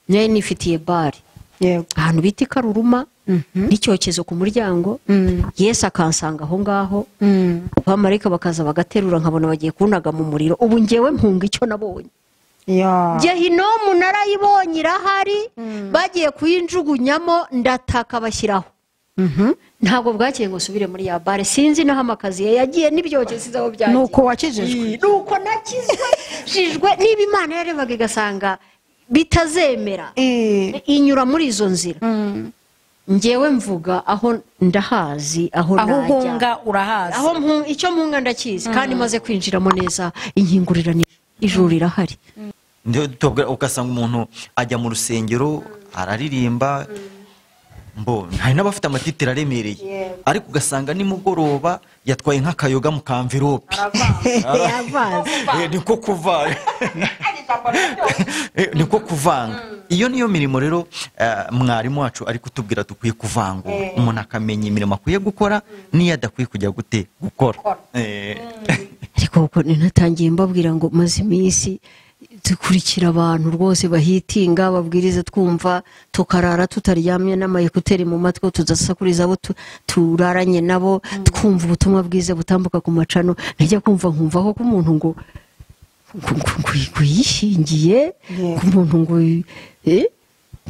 Nari nifitiye bare ahantu bita Karuruma n'icyokezo ku muryango. Yesu akansanga aho ngaho, abamarayika bakaza bagaterura, nkabona bagiye kunaga mu muriro. Ubu ngewe mpunga icyo nabonye. Gehinomu narayibonye irahari, bagiye kuyinjugunyamo ndataka bashyiraho. Ntabwo bwakeye ngo nsubire muri ya bare, sinzi naho amakaziye yagiye n'ibyokezo aho byagiye. Nuko wakijijwe? Nuko nakizwe. Niba Imana yarebaga igasanga bitazemera, inyura muri izo nzira. Ngewe mvuga aho ndahazi, aho najya, aho mpunga urahazi, aho icyo mpunga ndakizi, kandi maze kwinjiramo neza inkingurira ijuru rirahari. Ugasanga umuntu ajya mu rusengero araririmba, mbo hari n'abafite amatitire aremereye, ariko ugasanga nimugoroba yatwaye nk'akayoga mu kamverope. Niko kuvanga, niko kuvanga. Iyo niyo mirimo rero mwarimu wacu ari kutubwira dukwiye kuvangura, umuntu akamenya imirimo akwiye gukora n'iyo adakwiye kujya gute gukora. Ariko uko natangiye mbabwira ngo maze iminsi dukurikira abantu rwose bahitinga babwiriza, twumva tukarara tutaryamye n'amayekuteri mu matwi, tudasakuriza abo turaranye nabo, twumva ubutumwa bwiza butambuka ku macano. Najya kumva nkumva ko umuntu ngo yishingiye, ku muntu ngo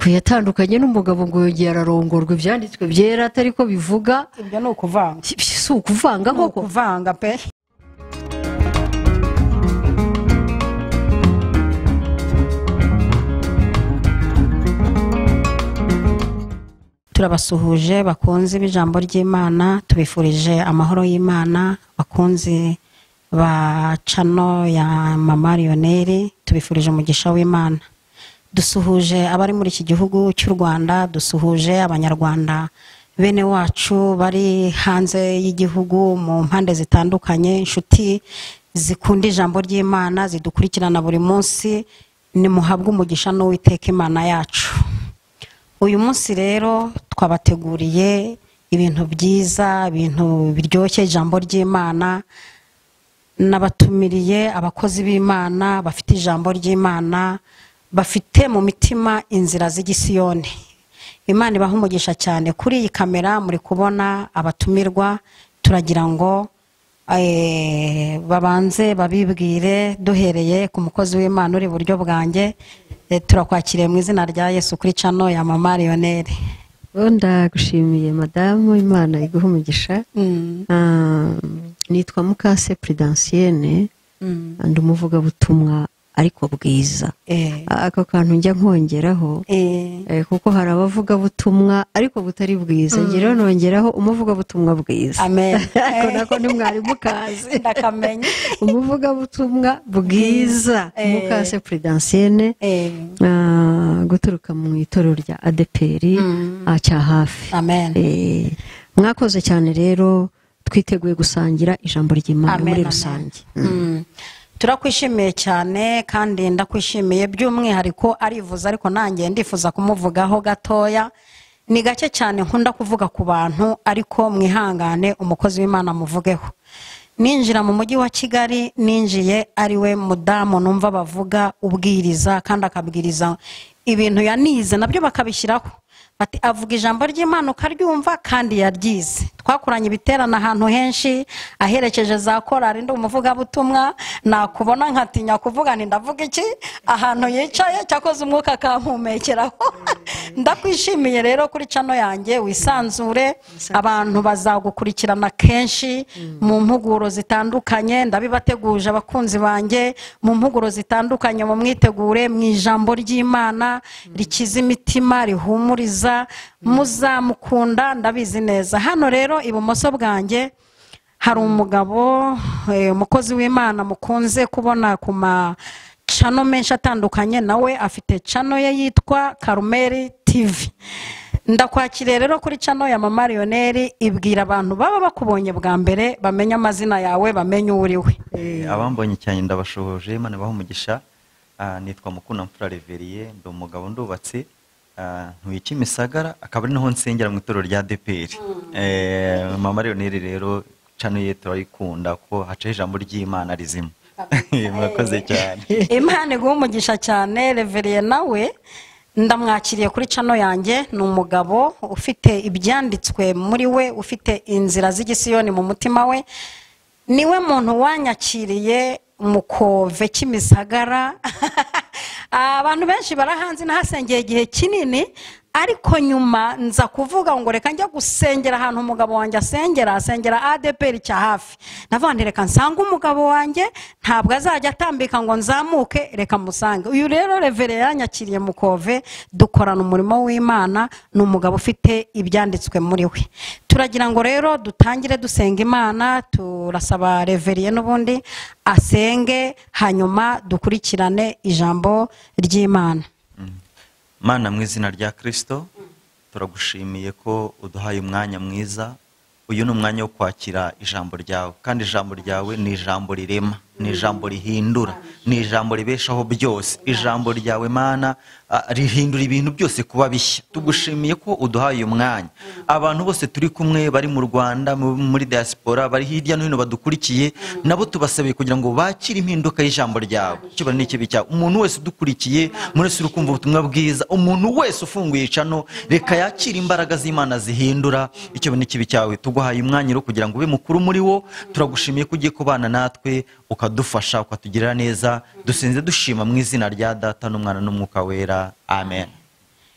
yatandukanye n'umugabo ngo yongeye ararongorwa, ibyanditswe byera atari ko bivuga. Ibyo ni ukuvanga, si ukuvanga koko? Ukuvanga pe. Turabasuhuje bakunze b'ijambo ry'Imana, tubifurije amahoro y'Imana, bakunze ba channel ya Mama Lionel, tubifurije umugisha w'Imana. Dusuhuje abari muri iki gihugu cy'u Rwanda, dusuhuje abanyarwanda bene wacu bari hanze y'igihugu mu mpande zitandukanye, inshuti zikunda ijambo ry'Imana zidukurikirana buri munsi, ni muhabwe umugisha n'Uwiteka Imana yacu. Uyu munsi rero twabateguriye ibintu byiza, ibintu biryoshye, ijambo ry'Imana. Nabatumiriye abakozi b'Imana bafite ijambo ry'Imana, bafite mu mitima inzira z'igisiyoni. Imana ibaha umugisha cyane. Kuri iyi kamera muri kubona abatumirwa, turagira ngo babanze babibwire duhereye ku mukozi w'Imana uri buryo bwanjye. Turakwakiriye mu izina rya Yesu kuri channel ya Mama Lionel. Ndagushimiye madamu, Imana iguhe umugisha. Nitwa Mukase Prudentienne, ndi umuvugabutumwa ariko bwiza. Ako kantu njya nkongeraho, kuko hari abavugabutumwa ariko butari bwiza, ngira nongeraho umuvugabutumwa bwiza. Amen. Ariko nako ni mwari mukazi ndakamenya. Umuvugabutumwa bwiza Mukase Prudentienne, guturuka mu itorero rya ADEPR cya hafi. Amen. Mwakoze cyane rero, twiteguye gusangira ijambo ry'Imana muri rusange. Turakwishimiye cyane kandi ndakwishimiye by'umwihariko arivuza, ariko nanjye ndifuza kumuvugaho gatoya. Ni gake cyane nkunda kuvuga ku bantu, ariko mwihangane umukozi w'Imana muvugeho. Ninjira mu mujyi wa Kigali, ninjiye ari we mudamu numva bavuga ubwiriza, kandi akabwiriza ibintu yanize nabyo bakabishyiraho. Bati avuga ijambo ry'Imana ukaryumva kandi yaryize. Twakuranye ibiterana ahantu henshi, aherekeje za korari, ndi umuvugabutumwa, nakubona nkatinya kuvuga nti ndavuga iki ahantu yicaye, cyakoze umwuka akampumekeraho. Ndakwishimiye rero kuri channel yanjye, wisanzure, abantu bazagukurikirana kenshi mu mpuguro zitandukanye. Ndabibateguje abakunzi banjye mu mpuguro zitandukanye, mu mwitegure mu ijambo ry'Imana rikiza imitima, rihumuriza, muzamukunda ndabizi neza. Hano rero ibumoso bwanjye hari umugabo, umukozi w'Imana mukunze kubona ku ma channel menshi atandukanye, nawe afite channel ye yitwa Karumeli TV. Ndakwakiriye rero kuri channel ya Mama Lionel, ibwira abantu baba bakubonye bwa mbere bamenye amazina yawe, bamenye uwo uri we. Abambonye cyane ndabashohoje, Imana ibahe umugisha. Nitwa Mukuna Mfura Reveriye, ndi umugabo ndubatse, ntuye Kimisagara, akaba ari naho nsengera mu itorero rya ADEPR. Mama Lionel rero channel ye turayikunda ko hacaho ijambo ry'Imana rizima. Murakoze cyane. Imana iguhe umugisha cyane. Reveriye nawe Ndamwakiriye kuri channel yanjye. Ni umugabo ufite ibyanditswe muri we, ufite inzira z'igisiyoni mu mutima we. Niwe muntu wanyakiriye mukove Kimisagara. Abantu benshi barahanze nahasengeye igihe kinini, ariko nyuma nza kuvuga ngo reka njya gusengera ahantu umugabo wanjye asengera ADPR cya hafi. Navuga nti reka nsange umugabo wanjye, ntabwo azajya atambika ngo nzamuke, reka musange. Uyu rero Reverend yanyakiriye mukove, dukorana umurimo w'Imana. Ni umugabo ufite ibyanditswe muri we. Turagira ngo rero dutangire dusenga Imana. Turasaba Reverend n'ubundi asenge, hanyuma dukurikirane ijambo ry'Imana. Mana mu izina rya Kristo, turagushimiye ko uduhaye umwanya mwiza. Uyu ni umwanya wo kwakira ijambo ryawe, kandi ijambo ryawe ni ijambo rirema, ni ijambo rihindura, ni ijambo ribeshaho byose. Ijambo ryawe Mana rihindura ibintu byose kuba bishya. Tugushimiye ko uduhaye uyu mwanya. Abantu bose turi kumwe bari mu Rwanda, muri diaspora, bari hirya no hino badukurikiye, nabo tubasabiye kugira ngo bakire impinduka y'ijambo ryawe. Icyo bari n'ikibi cyawe. Umuntu wese udukurikiye, umuntu wese uri kumva ubutumwa bwiza, umuntu wese ufunguye icano, reka yakire imbaraga z'Imana zihindura icyo bari n'ikibi cyawe. Tuguhaye umwanya rero kugira ngo ube mukuru muri wo. Turagushimiye ko ugiye kubana natwe, ukadufasha, ukatugirira neza. Dusenze dushima mu izina rya Data n'Umwana n'Umwuka Wera. Amen.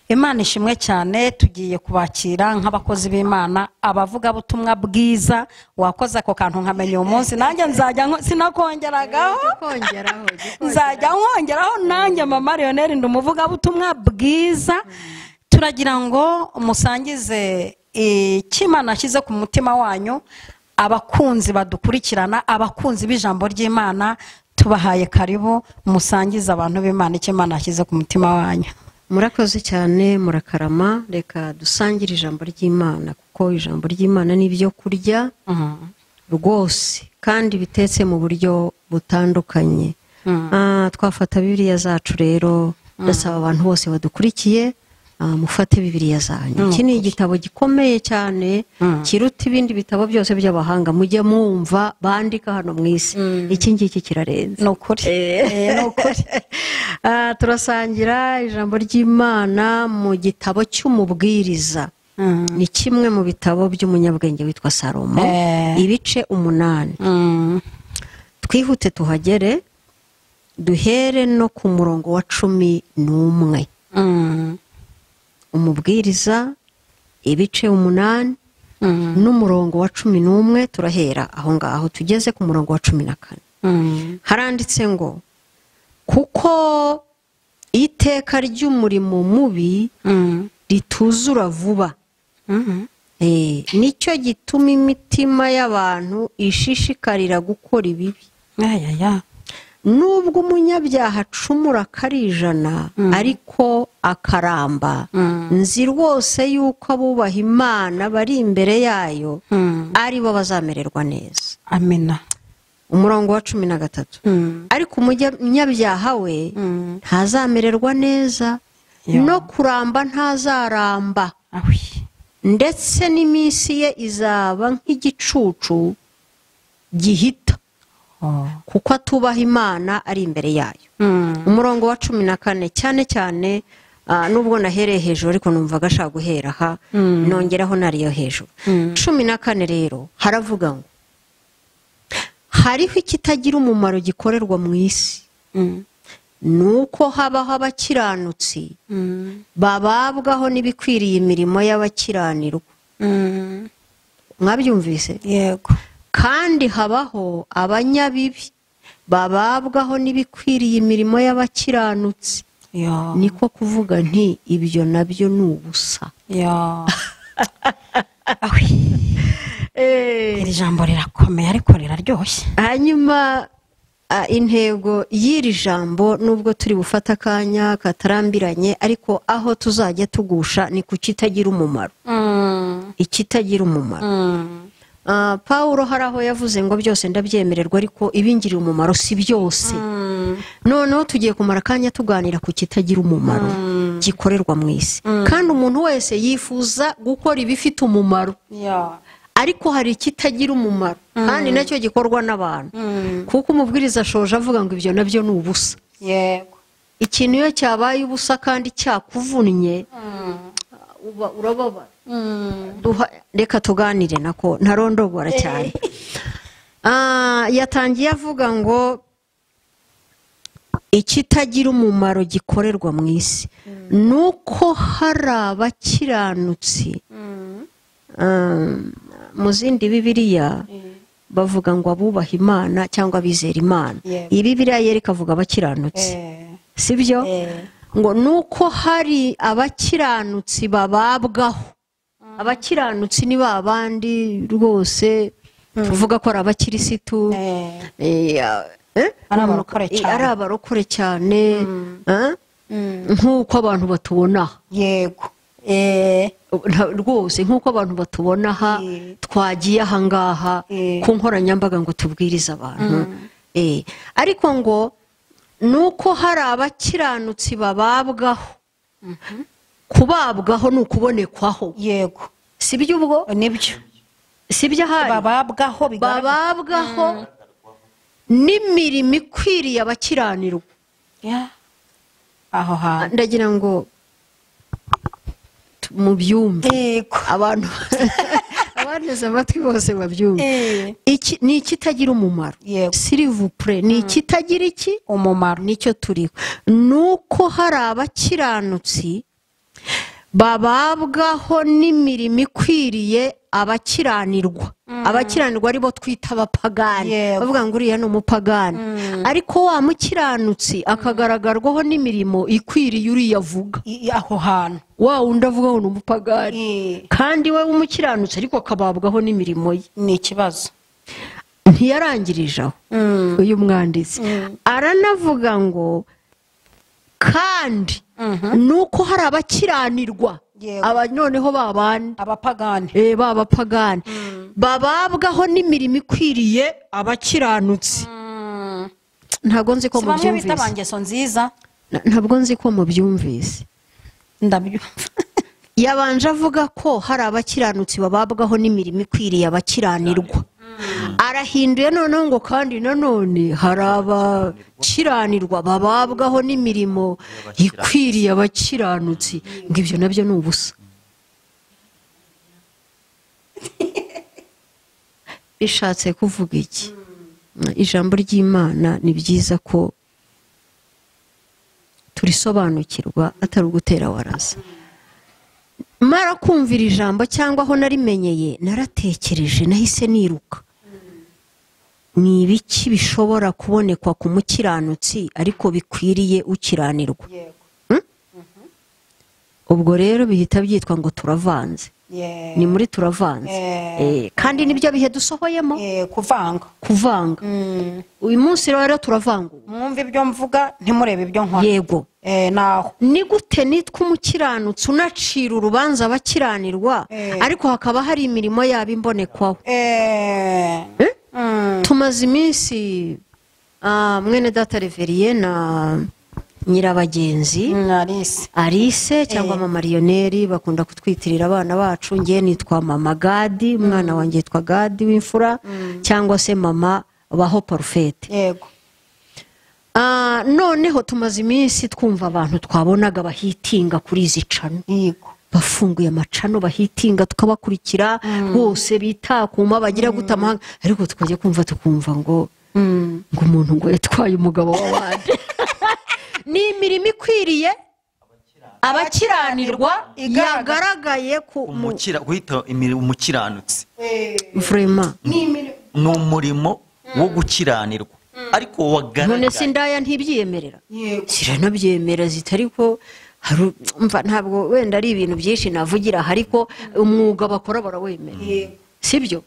Imana ishimwe cyane. Tugiye kubakira nk'abakozi b'Imana, abavuga butumwa bwiza. Wakoze ako kantu nkamenya uyu munsi, nanjye nzajya sinakongeragaho, nzajya nkongeraho nanjye. Mama Lionel ndi umuvuga butumwa bwiza. Turagira ngo musangize Imana ashyize ku mutima wanyu. Abakunzi badukurikirana, abakunzi b'ijambo ry'Imana, tubahaye karibu, musangize abantu b'Imana icyo Imana ashyize ku mutima wanyu. Murakoze cyane, murakarama. Reka dusangire ijambo ry'Imana, kuko ijambo ry'Imana ni ibyo kurya rwose, kandi bitetse mu buryo butandukanye. Twafata Bibiliya zacu rero. Ndasaba abantu bose badukurikiye mufate Bibiliya zanyu. Iki ni igitabo gikomeye cyane, kiruta ibindi bitabo byose by'abahanga mujye mwumva bandika hano mu isi. Iki ngiki kirarenze. Ni ukuri. Ni ukuri. Turasangira ijambo ry'Imana mu gitabo cy'Umubwiriza. Ni kimwe mu bitabo by'umunyabwenge witwa Salomo, ibice 8. Twihute tuhagere, duhere no ku murongo wa 11. Umubwiriza ibice 8 n'umurongo wa 11, turahera aho ngaho tugeze ku murongo wa 14. Haranditse ngo kuko iteka ry'umurimo mubi rituzura vuba, nicyo gituma imitima y'abantu ishishikarira gukora ibibi. Nubwo umunyabyaha acumura akarijana ariko akaramba, nzi rwose yuko abubaha Imana bari imbere yayo ari bo bazamererwa neza. Amina. Umurongo wa 13. Ariko umunyabyaha we ntazamererwa neza, no kuramba ntazaramba, ndetse n'iminsi ye izaba nk'igicucu gihita, kuko atubaha Imana ari imbere yayo. Umurongo wa 14, cyane cyane nubwo nahereye hejuru ariko numvaga ashaka guhera aha, nongeraho nariyo hejuru. 14 rero haravuga ngo hariho ikitagira umumaro gikorerwa mu isi, nuko habaho abakiranutsi bababwaho n'ibikwiriye imirimo y'abakiranirwa. Mwabyumvise? Yego. Kandi habaho abanyabibi bababwaho n'ibikwiriye imirimo y'abakiranutsi. Niko kuvuga nti ibyo nabyo ni ubusa. Iri jambo rirakomeye ariko riraryoshye. Hanyuma intego y'iri jambo, nubwo turi bufata akanya katarambiranye, ariko aho tuzajya tugusha ni ku kitagira umumaro. Ikitagira umumaro. Paulo hari aho yavuze ngo byose ndabyemererwa ariko ibingirira umumaro si byose. Noneho tugiye kumara akanya tuganira ku kitagira umumaro gikorerwa mu isi. Kandi umuntu wese yifuza gukora ibifite umumaro. Ariko hari ikitagira umumaro kandi nacyo gikorwa n'abantu. Kuko umubwiriza ashoje avuga ngo ibyo nabyo ni ubusa. Yego. Ikintu iyo cyabaye ubusa kandi cyakuvunnye uba urababara. Reka tuganire nako ntarondogora cyane. Yatangiye avuga ngo ikitagira umumaro gikorerwa mu isi nuko hari abakiranutsi. Mu zindi Bibiliya bavuga ngo abubaha Imana cyangwa abizera Imana. Iyi Bibiliya yereka avuga abakiranutsi, sibyo? Ngo nuko hari abakiranutsi bababwaho. Abakiranutsi ni ba bandi rwose tuvuga ko ari abakirisitu, ari abarokore cyane, nk'uko abantu batubona. Yego. Rwose nk'uko abantu batubona aha, twagiye aha ngaha ku nkoranyambaga ngo tubwirize abantu. Ariko ngo nuko hari abakiranutsi bababwaho. Kubabwaho ni ukubonekwaho. Yego. Sibyo ubwo? Nibyo. Sibyo ahari? Bababwaho bigaragara. Bababwaho n'imirimo ikwiriye abakiranirwa. Aho hantu ndagira ngo mubyumve. Abantu abanteze amatwi bose babyumve. Iki ni ikitagira umumaro. S'il vous plaît, ni ikitagira iki umumaro. Nicyo turiho. Nuko hari abakiranutsi bababwaho n'imirimo ikwiriye abakiranirwa. Abakiranirwa aribo twita abapagani. Bavuga ngo uriya ni umupagani. Ariko wa mukiranutsi akagaragarwaho n'imirimo ikwiriye uriya avuga. Aho hantu wa wundi avuga ngo ni umupagani, kandi we w'umukiranutsi ariko akababwaho n'imirimo ye. Ni ikibazo. Ntiyarangirije aho uyu mwanditsi aranavuga ngo kandi nuko hari abakiranirwa, aba noneho babandi abapagani, babapagani bababwaho n'imirimo ikwiriye abakiranutsi. Ntabwo nzi ko mubyumvise. Ntabwo nzi ko mubyumvise. Ndabyumva. Yabanje avuga ko hari abakiranutsi bababwaho n'imirimo ikwiriye abakiranirwa. Arahinduye noneho ngo kandi nanone hari abakiranirwa bababwaho n'imirimo ikwiriye abakiranutsi. Ngo ibyo nabyo ni ubusa. Bishatse kuvuga iki? Ijambo ry'Imana ni byiza ko turisobanukirwa atari ugutera waraza. Mara kumvira ijambo cyangwa aho narimenyeye naratekereje, nahise niruka. Ni ibiki bishobora kubonekwa ku mukiranutsi ariko bikwiriye ukiranirwa? Ubwo rero bihita byitwa ngo turavanze. Ni muri turavanze. Kandi nibyo bihe dusohoyemo. Kuvanga. Kuvanga. Uyu munsi rero turavanga. Mwumve ibyo mvuga ntimurebe ibyo nkora. Yego. Naho. Ni gute nitwa umukiranutsi unacira urubanza abakiranirwa, ariko hakaba hari imirimo yabo imbonekwaho? Tumaze iminsi mwene data Reveriye na Nyirabagenzi Alice cyangwa mama Lionel bakunda kutwitirira abana bacu. Ngiye nitwa mama Gadi, umwana wanjye yitwa Gadi w'imfura, cyangwa se mama baho Parfait. Yego. Noneho tumaze iminsi twumva abantu twabonaga bahitinga kuri izi cano. Yego. Bafunguye amacano bahitinga tukabakurikira bose bitakuma bagira gutamahanga, ariko tukajya kumva tukumva ngo ngo umuntu ngo yatwaye umugabo w'abandi. Ni imirimo ikwiriye abakiranirwa yagaragaye ku guhita umukiranutsi. Vraiment ni umurimo wo gukiranirwa ariko wagaragaye. None se indaya ntibyiyemerera? Ziranabyemera zitari ko mva ntabwo wenda ari ibintu byinshi navugira, ariko umwuga bakora barawemera. Sibyo?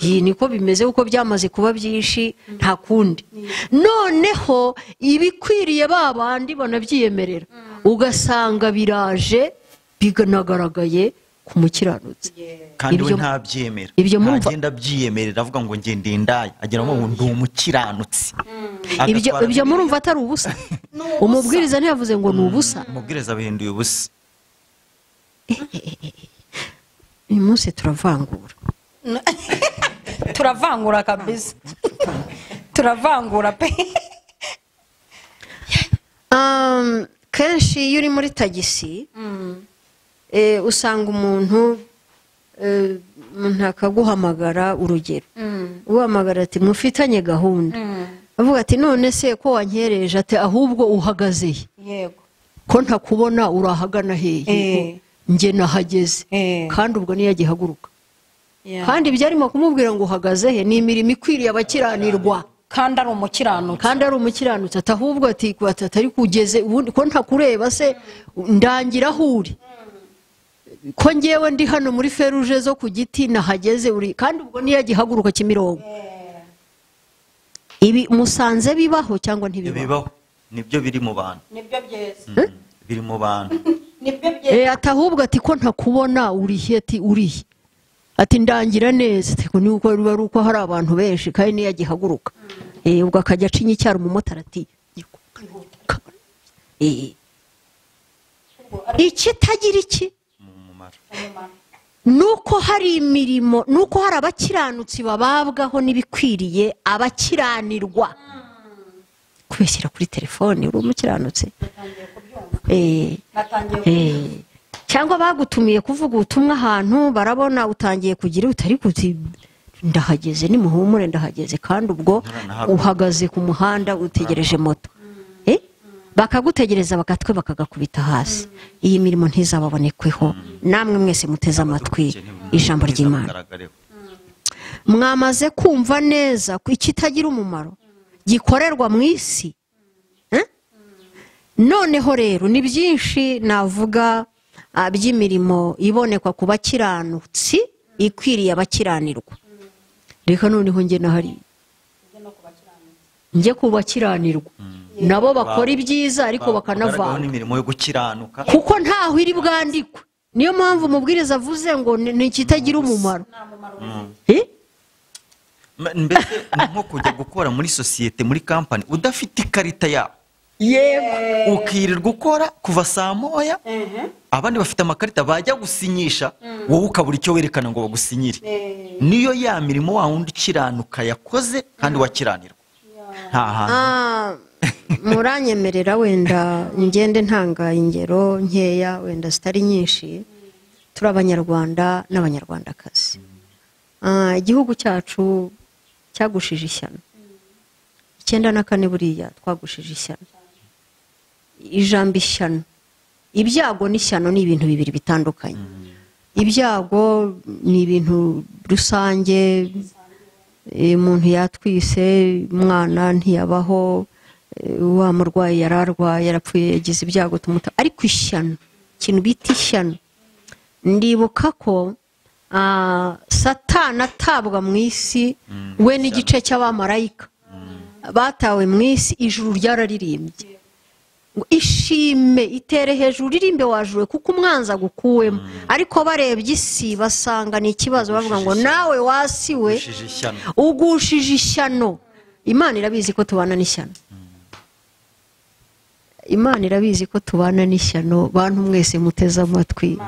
Iyi niko bimeze uko byamaze kuba byinshi nta kundi. Noneho ibikwiriye babandi banabyiyemerera, ugasanga biraje biganagaragaye ku mukiranutsi. Kandi we ntabyemera. Ntagenda abyiyemerera avuga ngo nge ndi indaya, agira ngo ndi umukiranutsi. Ibyo murumva atari ubusa. Umubwiriza ntiyavuze ngo ni ubusa. Umubwiriza bihinduye ubusa. Uyu munsi turavangura. Turavangura kabisa. Turavangura pe. Kenshi iyo uri muri tagisi usanga umuntu akaguhamagara, urugero uhamagara ati mufitanye gahunda, avuga ati none se ko wankereje, ati ahubwo uhagaze he? Yego. Ko ntakubona urahagana hehe? Njye nahageze. Kandi ubwo niyo agihaguruka. Kandi byarimo kumubwira ngo uhagaze he ni imirimo ikwiriye abakiranirwa. Kandi ari umukiranutsi. Kandi ari umukiranutsi, ati ahubwo ati atari kugeze ubundi ko ntakureba se ndangira aho uri. Ko ngewe ndi hano muri feruje zo ku giti nahageze uri, kandi ubwo niyo agihaguruka Kimironko. Ibi musanze bibaho cyangwa ntibibaho? Bibaho. Nibyo biri mu bantu. Nibyo byeze. Biri mu bantu. Nibyo byeze. Ati ahubwo ati ko ntakubona uri he, ati uri he. Ati ndangira neza, ati ko nuko ruba ruko hari abantu benshi kandi niyo agihaguruka. Ubwo akajya acinya icyaro umumotari ati ikitagira iki nuko hari imirimo, nuko hari abakiranutsi bababwaho n'ibikwiriye abakiranirwa. Kubeshyira kuri telefone uri umukiranutsi. Cyangwa bagutumiye kuvuga ubutumwa ahantu barabona utangiye kugira utari kuti ndahageze nimuhumure ndahageze, kandi ubwo uhagaze ku muhanda utegereje moto. Bakagutegereza bakatwe bakagakubita hasi. Iyi mirimo ntizababonekweho namwe mwese muteze amatwi ijambo ry'Imana. Mwamaze kumva neza ko ikitagira umumaro gikorerwa mu isi. Noneho rero ni byinshi navuga by'imirimo ibonekwa ku bakiranutsi ikwiriye abakiranirwa. Reka noneho nge nahari nge kubakiranirwa nabo bakora ibyiza ariko bakanavanga n'imirimo yo gukiranuka, kuko ntaho iri bwandikwe. Niyo mpamvu umubwiriza avuze ngo ni ikitagira umumaro. Mbese nko kujya gukora muri sosiyete, muri company udafite ikarita yabo. Yego. Ukirirwa ukora kuva saa moya, abandi bafite amakarita bajya gusinyisha, wowe ukabura icyo werekana ngo bagusinyire. Niyo ya mirimo wa wundi ukiranuka yakoze kandi wakiranirwa. Muranyemerera wenda ngende ntanga ingero nkeya wenda zitari nyinshi. Turi abanyarwanda n'abanyarwandakazi. Igihugu cyacu cyagushije ishyano. 94 buriya twagushije ishyano. Ijambo ishyano, ibyago n'ishyano ni ibintu bibiri bitandukanye. Ibyago ni ibintu rusange, umuntu yatwise umwana ntiyabaho, wa murwayi yararwaye yarapfuye yagize ibyago tumuta. Ariko ishyano, ikintu bita ishyano, ndibuka ko Satani atabwa mu isi we n'igice cy'abamarayika batawe mu isi, ijuru ryararirimbye ngo ishime itere hejuru ririmbe wajuwe kuko umwanzi agukuwemo. Ariko barebye isi basanga ni ikibazo, bavuga ngo nawe wasiwe ugushije ishyano. Imana irabizi ko tubana n'ishyano. Imana irabizi ko tubana n'ishyano, bantu mwese muteze amatwi.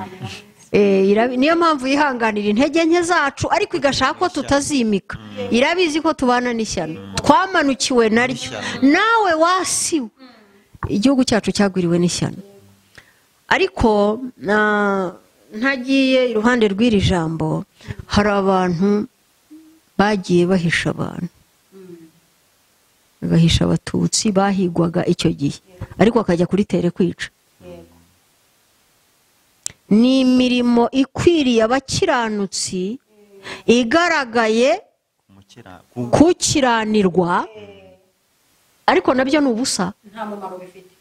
Niyo mpamvu yihanganira intege nke zacu ariko igashaka ko tutazimika. Irabizi ko tubana n'ishyano, twamanukiwe naryo, nawe wasiwe. Igihugu cyacu cyagwiriwe n'ishyano. Ariko ntagiye iruhande rw'iri jambo, hari abantu bagiye bahisha abantu, bagahisha abatutsi bahigwaga icyo gihe, ariko akajya kuri tere kwica. Ni imirimo ikwiriye abakiranutsi igaragaye kukiranirwa, ariko nabyo ni ubusa. Nta mumaro bifite.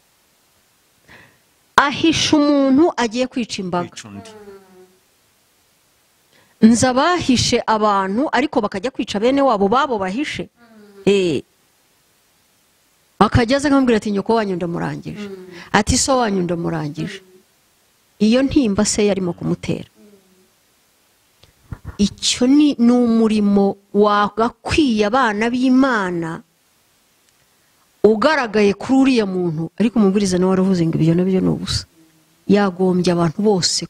Ahisha umuntu agiye kwica imbaga. Nza bahishe abantu ariko bakajya kwica bene wabo babo bahishe. Akajya aza akamubwira ati nyoko wanyu ndamurangije, ati so wanyu ndamurangije. Iyo ntimba se yarimo kumutera. Icyo ni umurimo wagakwiye abana b'Imana ugaragaye kuri uriya muntu, ariko umubwiriza nawe waravuze ngo ibyo nabyo ni ubusa. Yagombye abantu bose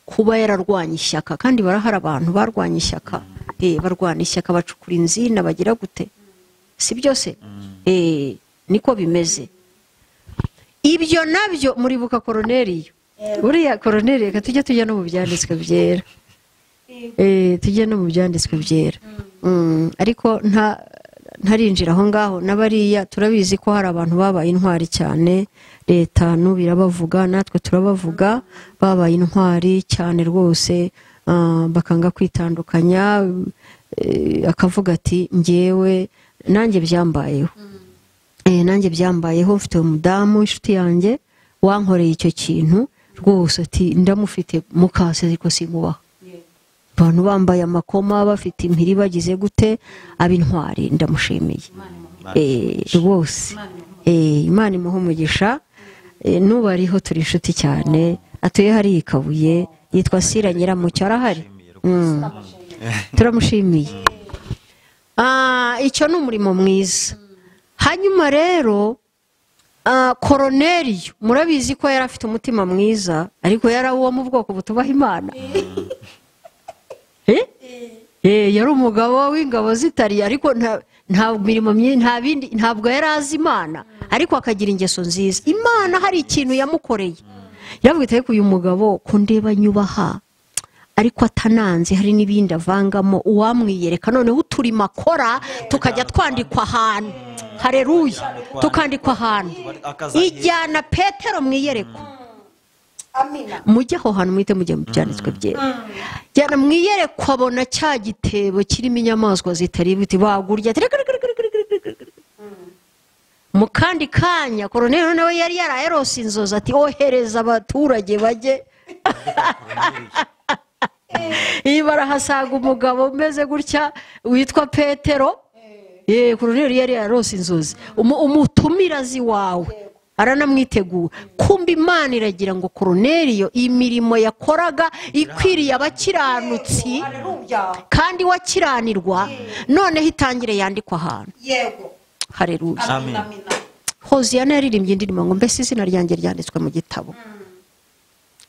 kuba yararwanya ishyaka, kandi barahari abantu barwanya ishyaka, barwana ishyaka bacukura inzina bagira gute, si byose? Niko bimeze. Ibyo nabyo muribuka Koroneliyo. Buriya Koroneliyo reka tujye no mu byanditswe byera. Tujye no mu byanditswe byera. Ariko ntarinjira aho ngaho n'abariya turabizi ko hari abantu babaye intwari cyane, leta n'ubirabavuga natwe turabavuga, babaye intwari cyane rwose, bakanga kwitandukanya, akavuga ati njyewe nanjye byambayeho. Nanjye byambayeho, mfite umudamu inshuti yanjye wankoreye icyo kintu rwose, ati ndamufite mukase ariko simubaha. Abantu bambaye amakoma bafite impiri bagize gute, ab'intwari ndamushimiye rwose. Imana imuhe umugisha. N'ubariho turi inshuti cyane, atuye hariya i Kabuye, yitwa Sira Nyiramucyo, arahari. Turamushimiye. Icyo ni umurimo mwiza. Hanyuma rero Koroneliyo murabizi ko yari afite umutima mwiza, ariko yari uwo mu bwoko butubaha Imana. Yari umugabo w'ingabo zitari, ariko nta mirimo nta bindi, ntabwo yari azi Imana, ariko akagira ingeso nziza. Imana hari ikintu yamukoreye. Yaravuga ati uyu mugabo kundeba nyubaha, ariko atananze hari n'ibindi avangamo, uwamwiyereka noneho uturima akora tukajya twandikwa ahantu. Haleluya, tukandikwa ahantu. Ijyana Petero mwiyerekwa. Mujye aho hantu muhite mujya mu byanditswe byera. Jyana mwiyerekwa abona cya gitebo kirimo inyamaswa zitari ibiti bagurya. Mu kandi kanya Koroneliyo nawe yari yarayarose inzozi ati ohereza abaturage bajye. Iyo barahasaga umugabo umeze gutya witwa Petero. Koroneliyo yari yarose inzozi, umutumirazi wawe aranamwitegura. Kumba Imana iragira ngo Koroneliyo imirimo yakoraga ikwiriye abakiranutsi kandi wakiranirwa, noneho itangire yandikwa ahantu. Haleluya. Amen. Hoziyana yaririmbye indirimbo ngo mbese izina ryanjye ryanditswe mu gitabo.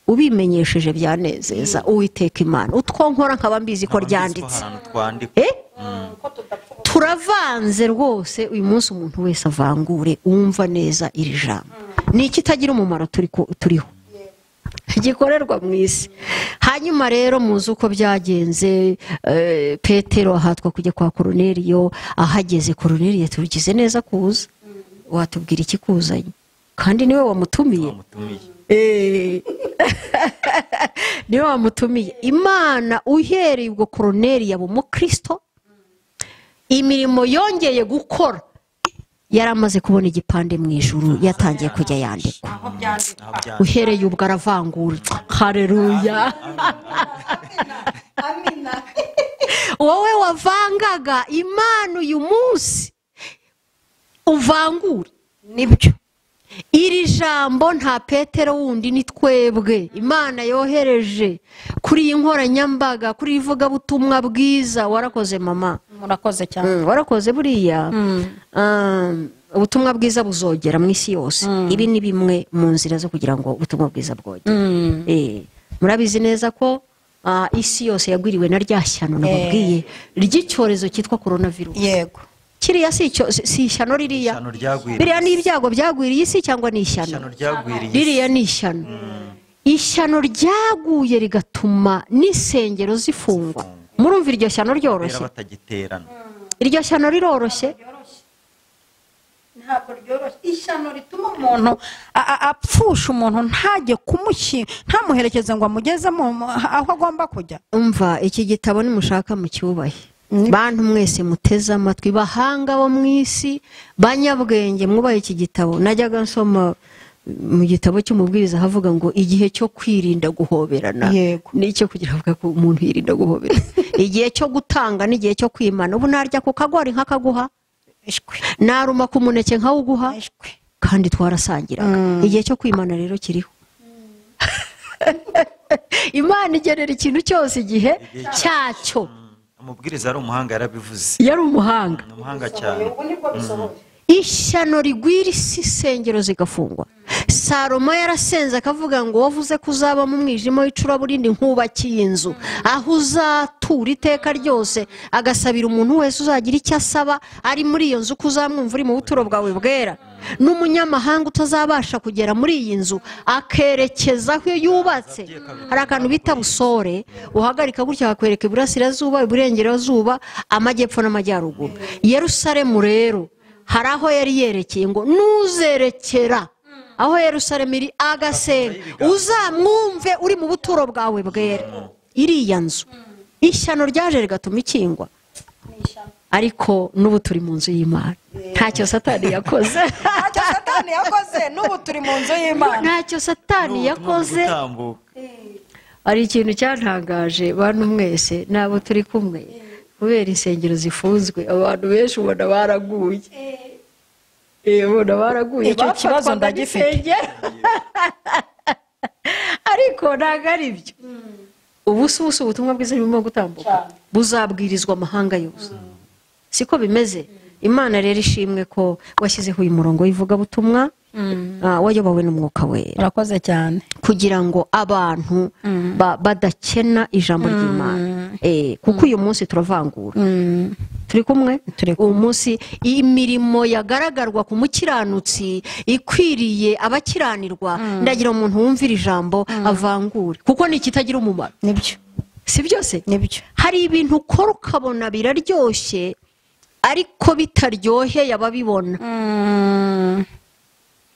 Ubimenyesheje byanezeza Uwiteka Imana. Utwo nkora nkaba mbizi ko ryanditse. Turavanze rwose uyu munsi, umuntu wese avangure umva neza iri jambo. Ni iki kitagira umumaro turiho gikorerwa mu isi. Hanyuma rero muzi uko byagenze, Petero ahatwa kujya kwa Koroneliyo. Ahageze Koroneliyo tubigize neza kuza, watubwira iki kuzanye kandi niwe wamutumiye. Niwe wamutumiye. Imana uhereye ubwo Koroneliyo aba umukristo, imirimo yongeye gukora yaramaze kubona igipande mu ijuru, yatangiye kujya yandikwa. Uhereye ubwo aravangura. Haleluya. Amina. Wowe wavangaga Imana uyu munsi uvangura nibyo. Iri jambo nta Petero wundi ni twebwe Imana yohereje kuri iyi nkoranyambaga, kuri ivugabutumwa bwiza. Warakoze mama, murakoze cyane. Warakoze buriya. Ubutumwa bwiza buzogera mu isi yose. Ibi ni bimwe mu nzira zo kugira ngo ubutumwa bwiza bwogere. Murabizi neza ko isi yose yagwiriwe na rya shyano nababwiye ry'icyorezo cyitwa coronavirus. Yego. Kiriya si ishyano ririya. Biriya ni ibyago byagwiriye isi cyangwa ni ishyano? Ririya ni ishyano. Ishyano ryaguye rigatuma n'isengero zifungwa. Murumva iryo shyano ryoroshye? Iryo shyano riroroshye? Ntabwo ryoroshye. Ishyano rituma umuntu apfusha umuntu ntajye ntamuherekeze ngo amugeze aho agomba kujya. Umva iki gitabo nimushaka mucyubahe. Bantu mwese muteze amatwi, bahanga bo mu isi, banyabwenge mwubahe iki gitabo. Najyaga nsoma mu gitabo cy'umubwiriza havuga ngo igihe cyo kwirinda guhoberana n'icyo kugira avuga ko umuntu yirinda guhoberana, igihe cyo gutanga n'igihe cyo kwimana. Ubu narya ku kagori nk'akaguha, naruma ku muneke nkawuguha, kandi twarasangiraga. Igihe cyo kwimana rero kiriho. Imana igenera ikintu cyose igihe cyacyo. Umubwiriza ari umuhanga yarabivuze. Yari umuhanga. Umuhanga cyane. Ishyano rigwira isi, isengero zigafungwa. Salomo yarasenze akavuga ngo wavuze ko uzaba mu mwijima w'icuraburindi nkubakiye inzu aho uzatura iteka ryose, agasabira umuntu wese uzagira icyo asaba ari muri iyo nzu ko uzamwumva uri mu buturo bwawe bwera, n'umunyamahanga utazabasha kugera muri iyi nzu akerekeza aho yubatse. Hari akantu bita busore, uhagarika gutya hakwereka iburasirazuba, iburengerazuba, amajyepfo n'amajyaruguru. Yerusalemu rero hari aho yari yerekeye ngo nuzerekera aho Yerusalemu iri agasenga uzamwumve uri mu buturo bwawe bwera. Iriya nzu ishyano ryaje rigatuma ikingwa, ariko n'ubu turi mu nzu y'Imana. Ntacyo Satani yakoze. Ntacyo Satani yakoze, n'ubu turi mu nzu y'Imana. Ntacyo Satani yakoze. Ari ikintu cyantangaje bantu mwese nabo turi kumwe, kubera insengero zifunzwe abantu benshi ubona baraguye. Ubona baraguye. Icyo kibazo ndagifite. Ariko ntabwo ari byo. Ubu si ubutumwa bwiza burimo gutambuka, buzabwirizwa amahanga yose. Siko bimeze. Imana rero ishimwe ko washyizeho uyu murongo w'ivugabutumwa wayobowe n'Umwuka Wera. Urakoze cyane. Kugira ngo abantu badakena ijambo ry'Imana. Kuko uyu munsi turavangura. Turi kumwe? Uyu munsi imirimo yagaragarwa ku mukiranutsi ikwiriye abakiranirwa, ndagira umuntu wumvira ijambo avangure, kuko ni ikitagira umumaro. Nibyo. Si byose? Nibyo. Hari ibintu ukora ukabona biraryoshye ariko bitaryoheye ababibona.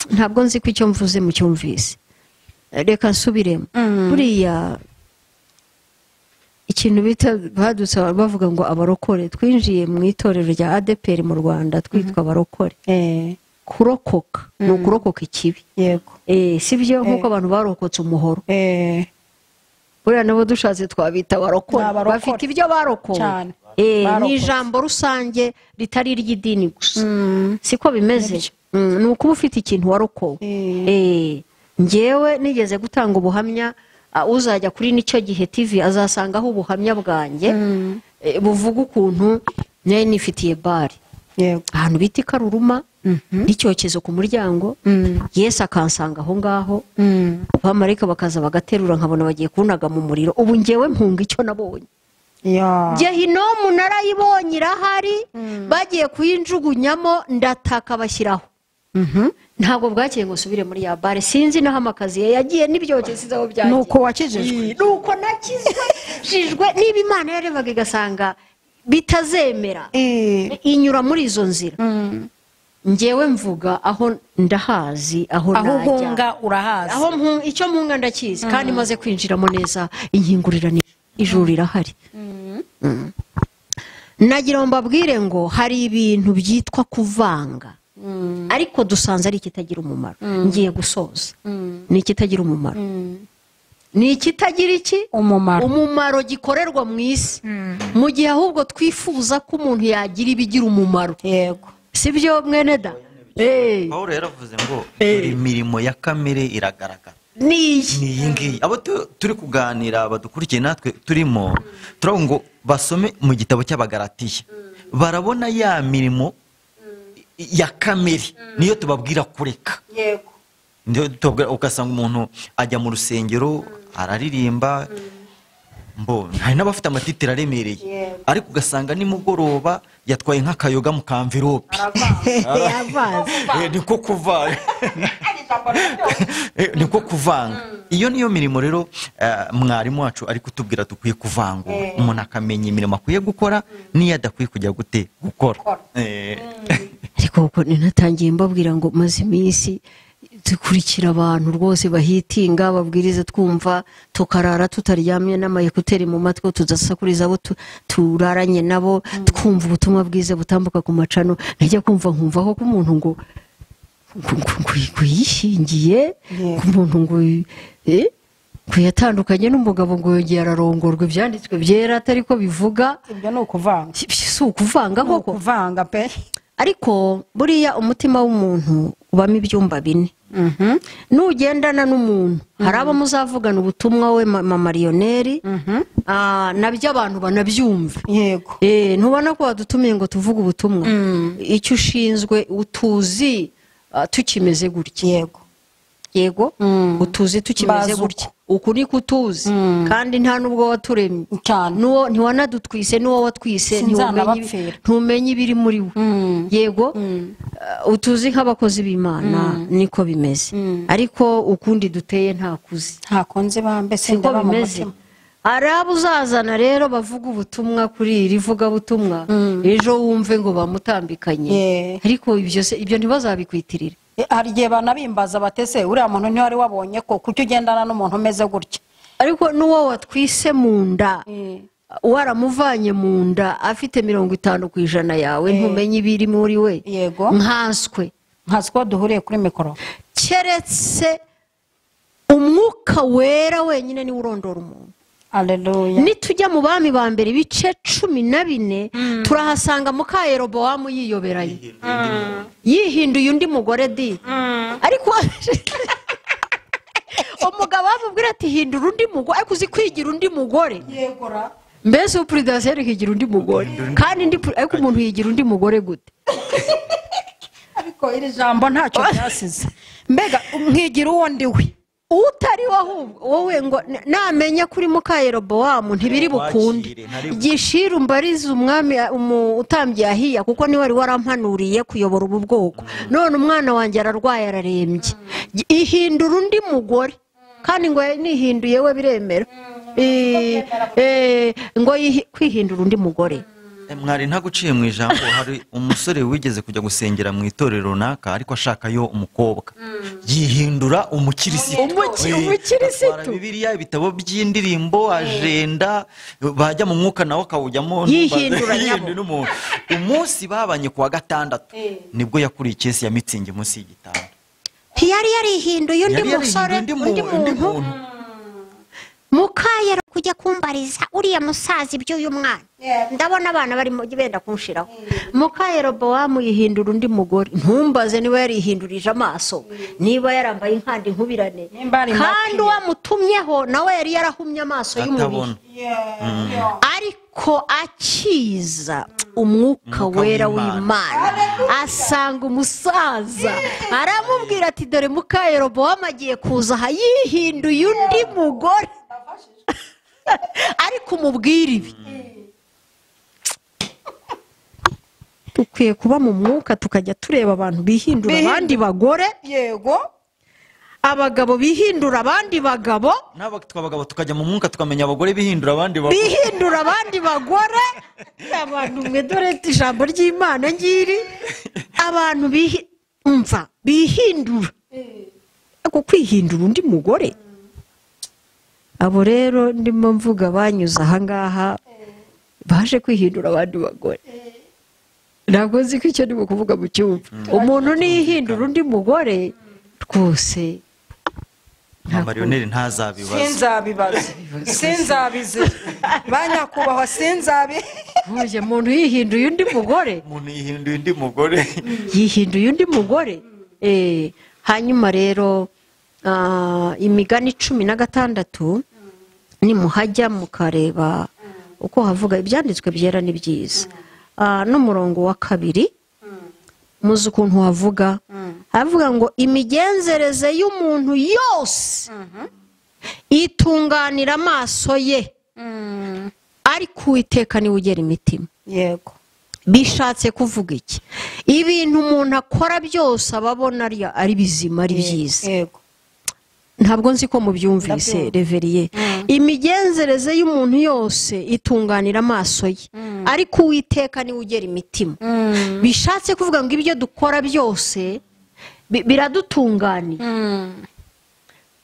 Ntabwo nzi ko icyo mvuze mu cyumvise. Reka nsubiremo. Buriya ikintu bita badutse bavuga ngo abarokore, twinjiye mu itorero rya ADEPR mu Rwanda twitwa abarokore. Kurokoka ni ukurokoka ikibi. Yego. Si byo, nkuko abantu barokotse umuhoro. Buriya nabo dushatse twabita abarokore, bafite ibyo barokowe. Ni ijambo rusange ritari iry'idini gusa. Siko bimeze. Ni ukuba ufite ikintu warokowe. Njyewe nigeze gutanga ubuhamya, uzajya kuri Nicyo Gihe TV azasangaho ubuhamya bwanjye buvuga ukuntu nari nifitiye bare ahantu bita Karuruma, n'icyokezo ku muryango. Yesu akansanga aho ngaho, abamarayika bakaza bagaterura nkabona bagiye kunaga mu muriro. Ubu njyewe mpunga icyo nabonye. Gehinomu narayibonye irahari, bagiye kuyinjugunyamo ndataka bashyiraho. Ntabwo bwakeye ngo nsubire muri ya bare, sinzi naho amakaziye yagiye n'ibyokezo aho byagiye. Nuko wakijijwe. Nuko nakijijwe. Niba Imana yarebaga igasanga bitazemera, inyura muri izo nzira. Njyewe mvuga aho ndahazi, aho najya, aho uhunga urahazi, aho icyo mpunga ndakizi, kandi maze kwinjiramo neza inkingurira ijuru rirahari. Nagira ngo mbabwire ngo hari ibintu byitwa kuvanga, ariko dusanze ari ikitagira umumaro. Ngiye gusoza. Ni ikitagira umumaro. Ni ikitagira iki? Umumaro. Umumaro gikorerwa mu isi, mu gihe ahubwo twifuza ko umuntu yagira ibigira umumaro. Yego. Si byo mwene da? Pawulo yaravuze ngo imirimo ya kamere iragaragara. Ni iyi ngiyi. Abo turi kuganira badukurikiye natwe turimo turavuga ngo basome mu gitabo cy'Abagalatiya, barabona ya mirimo ya kamere niyo tubabwira kureka. Yego. Niyo tubabwira, ugasanga umuntu ajya mu rusengero araririmba, mbona hari n'abafite amatitire aremereye, ariko ugasanga nimugoroba yatwaye nk'akayoga mu kamvirope. Niko kuvanga. Niko kuvanga. Iyo niyo mirimo rero mwarimu wacu ari kutubwira dukwiye kuvangura, umuntu akamenya imirimo akwiye gukora n'iyo adakwiye kujya gute gukora. Ariko uko natangiye mbabwira ngo maze iminsi dukurikira abantu rwose bahitinga babwiriza twumva, tukarara tutaryamye n'amayekuteri mu matwi, tudasakuriza abo turaranye nabo, twumva ubutumwa bwiza butambuka ku macano. Najya kumva nkumva ko umuntu ngo yishingiye, umuntu ngo yatandukanye n'umugabo ngo yongeye ararongorwa, ibyanditswe byera atari ko bivuga. Ibyo ni ukuvanga. Si ukuvanga koko. Ukuvanga pe. Ariko buriya umutima w'umuntu ubamo ibyumba bine. Nugendana n'umuntu hari abo muzavugana ubutumwa we mama Lionel, nabyo abantu banabyumva. Yego. Ntubona ko wadutumiye ngo tuvuge ubutumwa, icyo ushinzwe utuzi tukimeze gutya. Yego. Yego, utuzi tukimeze gutya, uku ni kutuzi, kandi nta nubwo waturemye nuwo ntiwanadutwise, nuwo watwise ntumenye ibiri muri we. Yego, utuzi nk'abakozi b'Imana niko bimeze, ariko ukundi duteye ntakuzi, ntakunze bambe sindaba mu mutima. Arabu uzazana rero bavuga ubutumwa kuri iri vuga butumwa, ejo wumve ngo bamutambikanye, ariko ibyo se ibyo ntibazabikwitirira. Hari igihe banabimbaza batese uriya muntu ntiwari wabonye ko kuki ugendana n'umuntu umeze gutya, ariko n'uwo watwise mu nda waramuvanye mu nda afite 50% yawe, ntumenye ibiri muri we. Yego, nkanswe duhuriye kuri mikoro, keretse umwuka wera wenyine niwe urondora umuntu. Haleluya. Nitujya mu bami ba mbere ibice 14 turahasanga muka Yerobowamu yiyoberanye, yihinduye undi mugore di. Ariko umugabo amubwira ati hindura undi mugore, ariko uzi kwigira undi mugore. Yegora. Mbese upuridaseri higira undi mugore, kandi ndi ariko umuntu yigira undi mugore gute? Ariko iri jambo ntacyo ryasize. Mbega nkigira uwo ndi we. Utari ahubwo wowe ngo namenya kuri muka Yerobowamu ntibiri bukunde, gishiru mbariza umwami utambye Ahiya, kuko niwe wari warampanuriye kuyobora ubu bwoko, none umwana wanjye ararwaye ararembye, ihindura undi mugore, kandi ngo nihinduye we biremera, ngo kwihindura undi mugore. Mwari ntaguciye mu ijambo, hari umusore wigeze kujya gusengera mu itorero runaka ariko ashakayo umukobwa, yihindura umukirisitu. Umukirisitu. Bibiliya, ibitabo by'indirimbo, agenda bajya mu mwuka nawe akawujyamo, yihindura nyabo. Umunsi babanye kuwa gatandatu nibwo yakuriye ikesi ya mitsingi munsi y'igitanda. Ntiyari yarihinduye undi musore, undi muntu. Mukayero kujya kumbariza uriya musaza iby'uyu mwana, ndabona abana barimo benda kunshiraho. Muka Yerobowamu yihindura undi mugore, ntumbaze niba yarihindurije amaso, niba yarambaye inkandi nkubirane, kandi wamutumyeho nawe yari yarahumye amaso y'umubiri, ariko akiza umwuka wera w'Imana asanga umusaza aramubwira ati dore muka Yerobowamu agiye kuza aha yihinduye undi mugore, ariko umubwira ibi. Dukwiye kuba mu mwuka tukajya tureba abantu bihindura abandi bagore. Yego, abagabo bihindura abandi bagabo, n'abagabo tukajya mu mwuka tukamenya abagore bihindura abandi bagore, bihindura abandi bagore. Abantu mwe dore ijambo ry'Imana ngiri, abantu umva bihindura, ako kwihindura undi mugore. Abo rero ndimo mvuga banyuze ahangaha baje kwihindura abandi bagore. Ntabwo nzi ko icyo ndimo kuvuga mu cyumva. Umuntu niyihindura undi mugore rwose Marioneri ntazabibaza. Sinzabibaza. Sinzabizi. Banyakubahwa sinzabi. Buje umuntu yihinduye undi mugore. Umuntu yihinduye undi mugore. Yihinduye undi mugore. Hanyuma rero imigani 16 nimuhajya mukareba uko havuga ibyanditswe byera ni byiza. N'umurongo wa 2 muzi ukuntu havuga, havuga ngo imigenzereze y'umuntu yose itunganira amaso ye, ariko Uwiteka niwe ugera imitima. Yego. Bishatse kuvuga iki? Ibintu umuntu akora byose ababona ari bizima ari byiza. Yego. Ntabwo nzi ko mubyumvise Reveriye. Imigenzereze y'umuntu yose itunganira amaso ye, ariko Uwiteka niwe ugera imitima. Bishatse kuvuga ngo ibyo dukora byose biradutunganiye.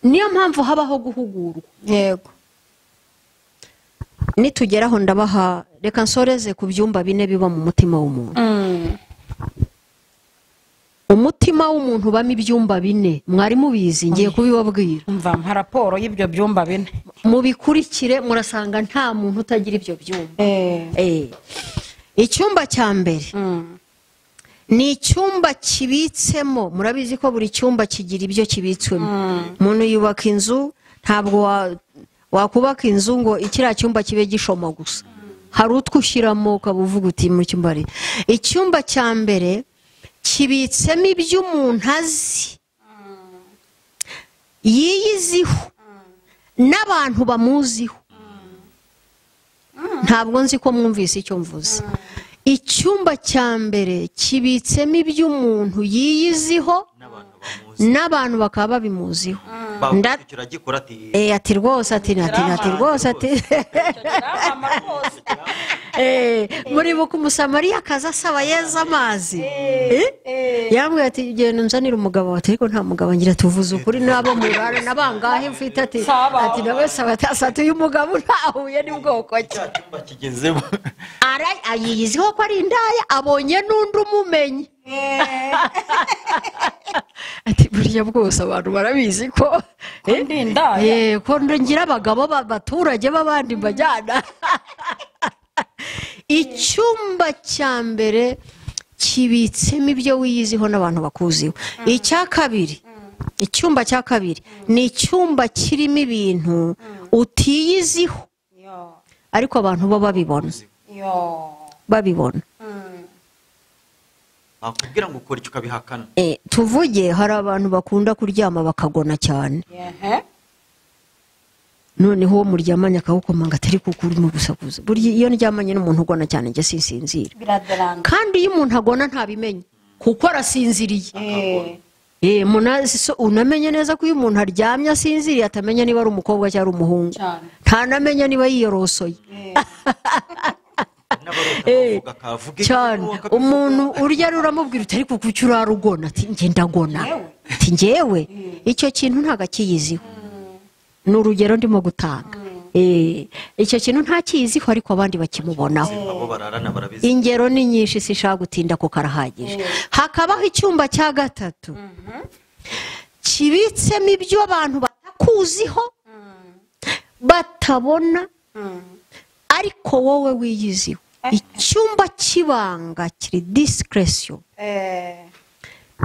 Niyo mpamvu habaho guhugurwa. Yego. Nitugeraho ndabaha, reka nsoreze ku byumba 4 biba mu mutima w'umuntu. Umutima w'umuntu ubamo ibyumba 4, mwari mubizi ngiye kubibabwira. Umva mpa raporo y'ibyo byumba 4. Mubikurikire murasanga nta muntu utagira ibyo byumba. Icyumba cya mbere ni icyumba kibitsemo, murabizi ko buri cyumba kigira ibyo kibitswemo. Umuntu yubaka inzu, ntabwo wakubaka inzu ngo ikiriya cyumba kibe gishoma gusa. Hari utwo ushyiramo ukaba uvuga uti mu cyumba ari. Icyumba cya mbere kibitsemo ibyo umuntu azi Yiyiziho n'abantu bamuziho. Ntabwo nzi ko mwumvise icyo mvuze. Icyumba cya mbere kibitsemo iby'umuntu yiyiziho n'abantu bakaba babimuziho. Ati rwose ati ati rwose ati muribuka Umusamariya akaza asaba Yezu amazi. Yambwiye ati genda unzanire umugabo, ati ariko nta mugabo ngira, tuvuze ukuri n'abo murara n'abangahe mfite, ati ati nawe saba ati uyu mugabo ntahuye n'ubwoko ki. Ayiyiziho ko ari indaya, abonye n'undi umumenye. Ati burya bwose abantu barabizi ko ko ngira abagabo b'abaturage b'abandi mbajyana. Icyumba cya mbere kibitsemo ibyo wiyiziho n'abantu bakuziho. Icya kabiri, icyumba cya kabiri ni icyumba kirimo ibintu utiyiziho ariko abantu bo babibona. Babibona. Bakubwira ngo ukora icyo ukabihakana. Tuvuge hari abantu bakunda kuryama bakagona cyane. Noneho uwo muryamanye akawukomanga atari kuko urimo gusakuza. Burya iyo ndyamanye n'umuntu ugona cyane njye sinsinzira. Kandi iyo umuntu agona ntabimenye kuko arasinziriye. Unamenye neza ko iyo umuntu aryamye asinziriye atamenya niba ari umukobwa cyangwa ari umuhungu. Ntanamenya niba yiyorosoye. Cyane umuntu urya uramubwira uti ariko kuki urarugona, ati njye ndagona, ati njyewe icyo kintu ntago akiyiziho. Ni urugero ndimo gutanga. Icyo kintu ntakiyiziho ariko abandi bakimubonaho. Ingero ni nyinshi sishaka gutinda ko karahagije. Hakabaho icyumba cya gatatu kibitsemo ibyo abantu batakuziho batabona ariko wowe wiyiziho. Icyumba kibanga kiri discretion.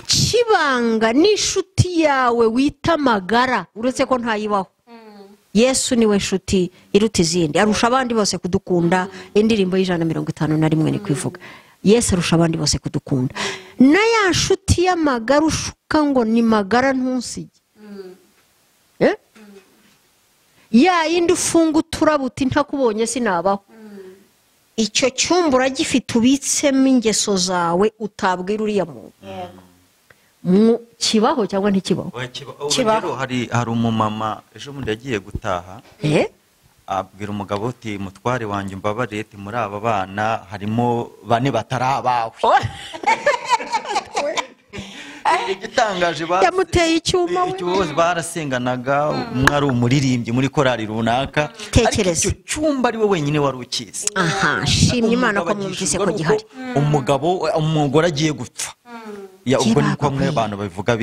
Kibanga n'inshuti yawe wita magara, uretse ko ntayibaho. Yesu niwe nshuti iruta izindi, arusha abandi bose kudukunda. Indirimbo y'151 ni kwivuga. Yesu arusha abandi bose kudukunda. Na ya nshuti y'amagara ushuka ngo ni magara ntusige. Ya yindi ufunga uturabuti ntakubonye sinabaho. Icyo cyumba uragifite ubitsemo ingeso zawe utabwira uriya muntu. Kibaho cyangwa ntikibaho? Kibaho. Hari umumama ejo bundi yagiye gutaha, abwira umugabo uti mutware wanjye mbabare, ati muri aba bana harimo bane batari abawe. Igitangaje yamuteye icyuma we barasenganaga, umwe ari umuririmbyi muri korali runaka, ariko icyo cyumba ari we wenyine wari ukizi. Aha, shimye Imana ko mwumvise ko gihari. Umugabo umugore agiye gupfa, ubwo niko bamwe abantu babivuga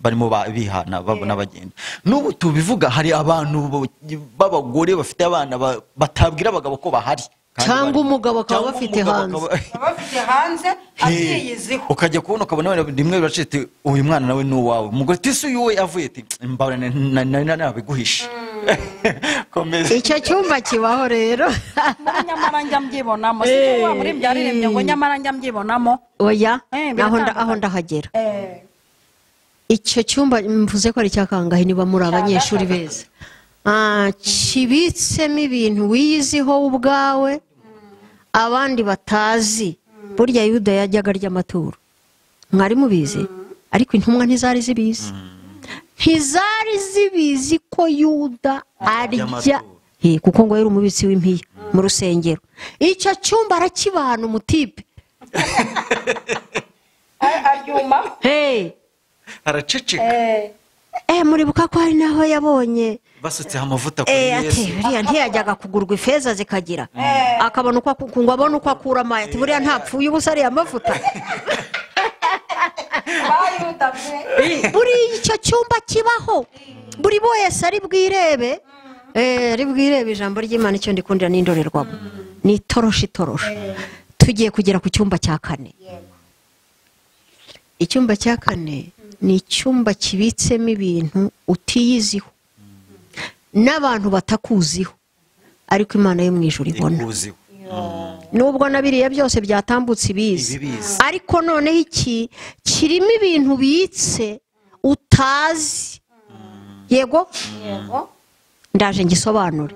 barimo bihana babona bagenda. N'ubu tubivuga hari abantu b'abagore bafite abana batabwira abagabo ko bahari, cyangwa umugabo akaba bafite hanze atiyiziho. Ukajya kubona ukabona rimwe biracitse, uyu mwana nawe ni uwawe. Umugore ati se uyu we avuye, ati mbabara nabiguhishe. Icyo cyumba kibaho rero. Nyamara njya mbyibonamo, si wa muri byaririmbye ngo nyamara njya mbyibonamo. Oya, aho ndahagera. Icyo cyumba mvuze ko ari cyakangahe niba muri abanyeshuri beza. Kibitsemo ibintu wiyiziho ubwawe abandi batazi. Burya Yuda yajyaga arya amaturo, mwari mubizi, ariko intumwa ntizari zibizi. Ntizari zibizi ko Yuda arya, kuko ngo yari umubitsi w'impiya mu rusengero. Icyo cyumba arakibana umutipe aryuma araceceka. Muribuka ko hari naho yabonye basutse amavuta kuri Yesu. Buriya ntiyajyaga kugurwa ifeza zikagira, akabona uko ngo abone uko akura amaye, ati buriya ntapfuye ubusa ariya mavuta. Buriya icyo cyumba kibaho, buri wese ari bwirebe, ari bwirebe ijambo ry'Imana. Icyo ndikundira n'indorerwamo ni itoroshi itoroshi. Tugiye kugera ku cyumba cya kane. Icyumba cya kane ni icyumba kibitsemo ibintu utiyiziho n'abantu batakuziho ariko Imana yo mu ijuru ibona. Nubwo na biriya byose byatambutse ibizi, ariko noneho iki kirimo ibintu bitse utazi Yego ndaje ngisobanure.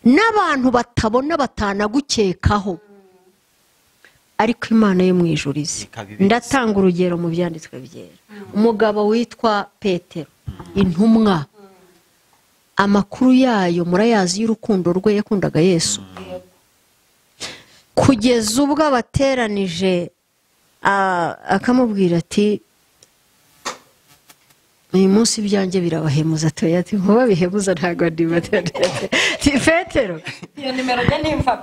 N'abantu batabona batanagukekaho, ariko Imana yo mu ijuru izi. Ndatanga urugero mu byanditswe byera. Umugabo witwa Petero, intumwa, amakuru yayo murayazi y'urukundo rwe yakundaga Yesu, kugeza ubwo abateranije akamubwira ati uyu munsi ibyanjye birabahemuza. Ati nkuba bihemuza ntabwo Petero.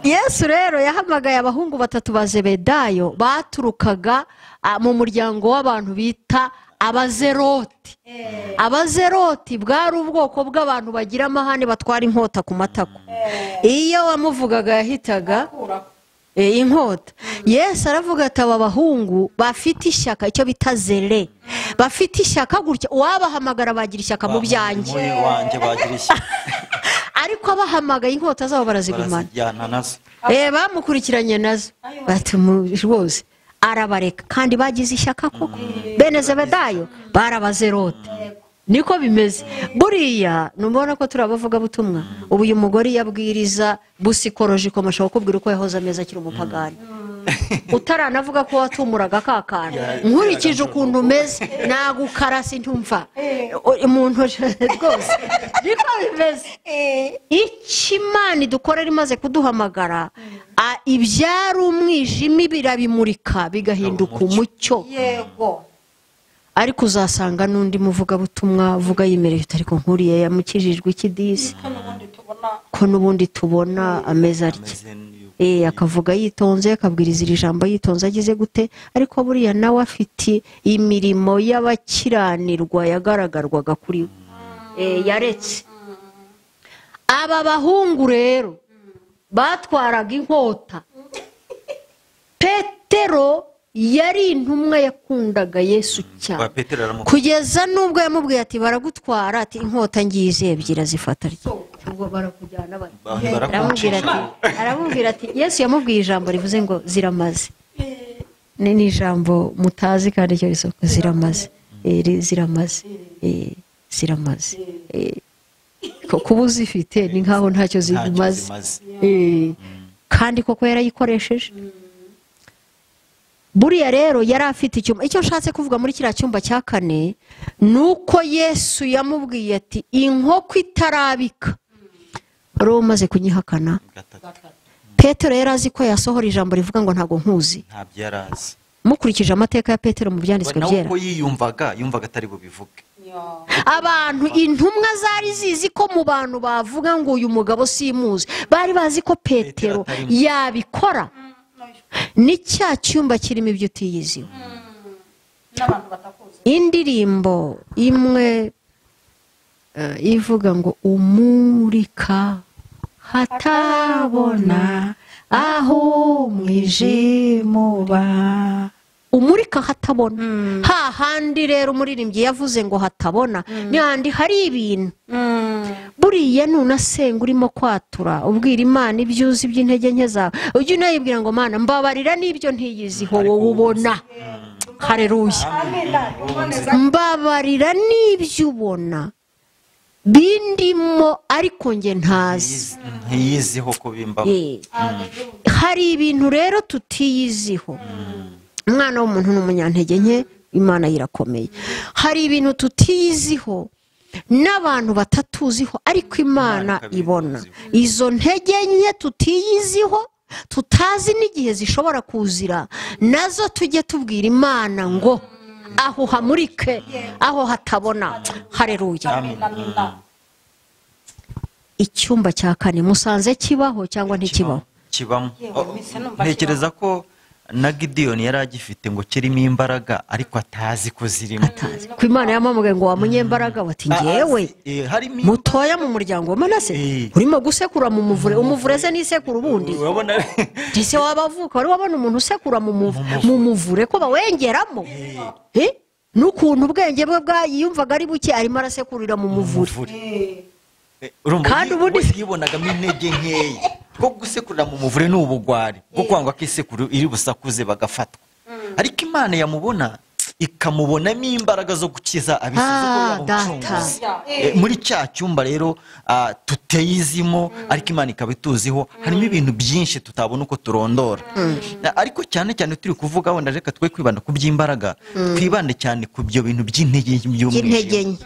Yesu rero yahamagaye abahungu batatu ba Zebedayo baturukaga mu muryango w'abantu bita abazeroti. Abazeroti bwari ubwoko bw'abantu bagira amahane, batwara inkota ku matako. Iyo wamuvugaga yahitaga inkota. Yesu aravuga ati aba bahungu bafite ishyaka, icyo bita zere, bafite ishyaka gutya, uwabahamagara bagira ishyaka mu byanjye, ariko abahamagaye inkota zabo barazigumana, bamukurikiranye nazo, bati rwose arabareka. Kandi bagize ishyaka koko. Bene Zebedayo barabazerota. Niko bimeze. Buriya nubona ko turabavuga butumwa. Ubu uyu mugore yabwiriza busikolojiko mashaka kubwira uko yahoze ameza akiri umupagani. Utaranavuga ko watumuraga kakana. Nkurikije ukuntu umeze nagukarasi ntumva. Umuntu rwose. Niko bimeze. Ikimana dukorera imaze kuduhamagara, ibyari umwijima birabimurika bigahinduka umucyo. Yego. Ariko uzasanga n'undi muvuga butumwa vuga yimereye ariko nkuriye yamukijijwe ikidisi ko n'ubundi tubona ameza atya, akavuga yitonze, akabwiriza iri jambo yitonze agize gute, ariko buriya nawe afite imirimo y'abakiranirwa yagaragarwaga kuri we, yaretse. Aba bahungu rero batwaraga inkota. Petero yari intumwa yakundaga Yesu cyane, kugeza nubwo yamubwiye ati baragutwara, ati inkota ngize ebyiri azifata ubwo barakujyana. Aramubwira ati Yesu yamubwiye ijambo rivuze ngo ziramaze. Ni ijambo mutazi kandi cyo risoko, ziramaze, ziramaze, ziramaze. Kuba uzifite ni nkaho ntacyo zimaze, kandi koko yarayikoresheje. Buriya rero yari afite icyumba. Icyo nshatse kuvuga muri kiriya cyumba cya kane nuko Yesu yamubwiye ati inkoko itarabika wari umaze kunyihakana. Petero yari azi ko yasohora ijambo rivuga ngo ntago nkuzi. Ntabyo yarazi. Mukurikije amateka ya Petero mu byanditswe byera, nawe yiyumvaga yumvaga atari bubivuge. Abantu intumwa zari zizi ko mu bantu bavuga ngo uyu mugabo simuzi, bari bazi ko Petero yabikora. Ni cya cyumba kirimo ibyo utiyiziho. Indirimbo imwe ivuga ngo umurika hatabona aho umwijima uba. Umurika hatabona. Hahandi rero umuririmbyi yavuze ngo hatabona, ni handi hari ibintu. Buriya nunasenga urimo kwatura ubwira Imana ibyo uzi by'intege nke zawe, ujye unayibwira ngo Mana mbabarira n'ibyo ntiyiziho wowe ubona. Haleluya. Mbabarira n'ibyo ubona bindimo ariko nge ntazi, ntiyiziho ko bimbamo. Hari ibintu rero tutiyiziho. Umwana w'umuntu ni umunyantege nke, Imana irakomeye. Hari ibintu tutiyiziho n'abantu batatuziho ariko Imana ibona. Izo ntege nke tutiyiziho, tutazi n'igihe zishobora kuzira, nazo tujye tubwira Imana ngo aho hamurike, aho hatabona. Haleluya. Icyumba cya kane musanze kibaho cyangwa ntikibaho? Kibamo. Ntekereza ko na Gideon yari agifite ngo kirimo imbaraga ariko atazi ko zirimo. Atazi. Ku Imana yamamaga ngo wamunyembaraga bati ngewe mutoya mu muryango wa Manase urimo gusekura mu muvure, umuvure se nisekura ubundi. Ndese wabavuka wari wabona umuntu usekura mu muvure ko bawengeramo. N'ukuntu ubwenge bwe bwayiyumvaga ari buke arimo arasekurira mu muvure. Kandi ubundi yibonagamo intege nkeya. Bwo gusekurira mu muvure ni ubugwari bwo kwangwa ko isekuru iri busakuze bagafatwa, ariko Imana yamubona ikamubonamo imbaraga zo gukiza abisize ko umucunguzi. Muri cya cyumba rero tuteyizimo, ariko Imana ikaba ituziho, harimo ibintu byinshi tutabona uko turondora. Ariko cyane cyane turi kuvuga wenda reka twe kwibanda ku by'imbaraga, twibande cyane ku byo bintu by'intege by'umwijima,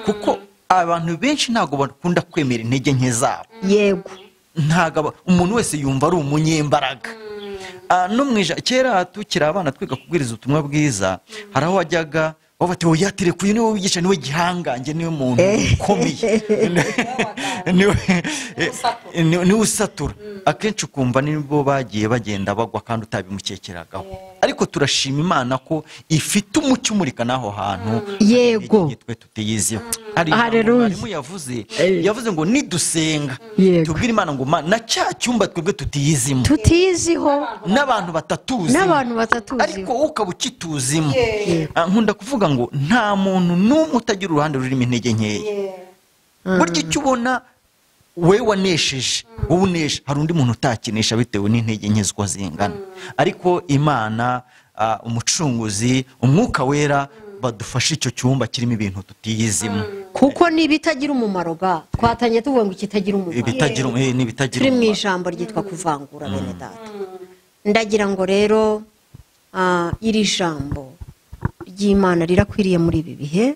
kuko abantu benshi ntago bakunda kwemera intege nke zabo. Yego, ntago umuntu wese yumva ari umunyembaraga. No mwija kera tukiri abana twiga kubwiriza ubutumwa bwiza, hari aho wajyaga bati oya terekuye niwe wigisha, niwe gihangange, niwe muntu ukomeye, niwe usatura. Akenshi ukumva nibo bagiye bagenda bagwa kandi utabimukekeragaho. Ariko turashima Imana ko ifite umucyo umurika n'aho hantu. Yego, twe tutiyiziho. Harimu yavuze ngo nidusenga tubwire Imana ngo na cya cyumba twebwe tutiyizimo, tutiyiziho n'abantu batatuzi, ariko wowe ukaba ukituzimo. Nkunda kuvuga ngo nta muntu n'umwe utagira uruhande rurimo intege nkeya. Burya icyo ubona we wanesheje, wowe unesha, hari undi muntu utakinesha bitewe n'intege nke ziko zingana. Ariko Imana, umucunguzi, umwuka wera badufasha icyo cyumba kirimo ibintu tutiyizimo, kuko nibitagira umumaro ga twatangiye tuvuga ngo ikitagira umumaro, ibitagira turi mu ijambo ryitwa kuvangura. Bene data, ndagira ngo rero iri jambo ry'Imana rirakwiriye muri ibi bihe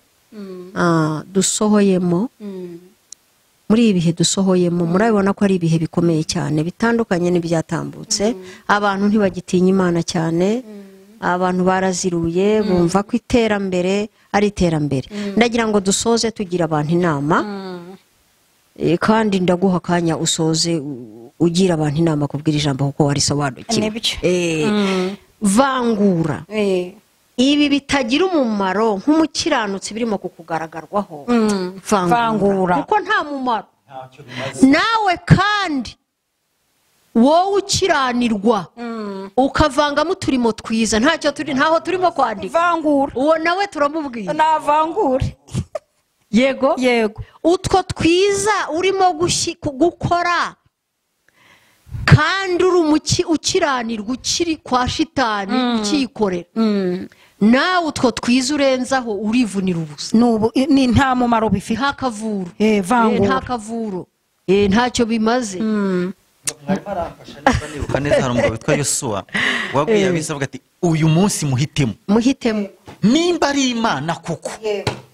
dusohoyemo. Muri ibi bihe dusohoyemo murabibona ko ari ibihe bikomeye cyane bitandukanye n'ibyatambutse. Abantu ntibagitinya Imana cyane, abantu baraziruye, bumva ko iterambere ari iterambere. Ndagira ngo dusoze tugira abantu inama, kandi ndaguha akanya usoze ugira abantu inama kubwira ijambo kuko warisobanukiwe. Vangura ibi bitagira umumaro nk'umukiranutsi birimo kukugaragarwaho. Vangura kuko nta mumaro nawe, kandi wowe ukiranirwa ukavangamo uturimo twiza, ntacyo turi, ntaho turimo kwandika. Vangura uwo nawe turamubwira navangure. Yego, yego, utwo twiza urimo gukora kandi uri ukiranirwa ukiri kwa shitani ukiyikorera, nawe utwo twiza urenzaho urivunira ubusa. Ni nta mumaro bifite, nta kavuro, vangura nta kavuro, ntacyo bimaze. Mwarimu aramfasha niba nibuka neza, hari umugabo witwa Yosuwa wabwiye abisi avuga ati uyu munsi muhitemo, muhitemo nimba ari Imana koko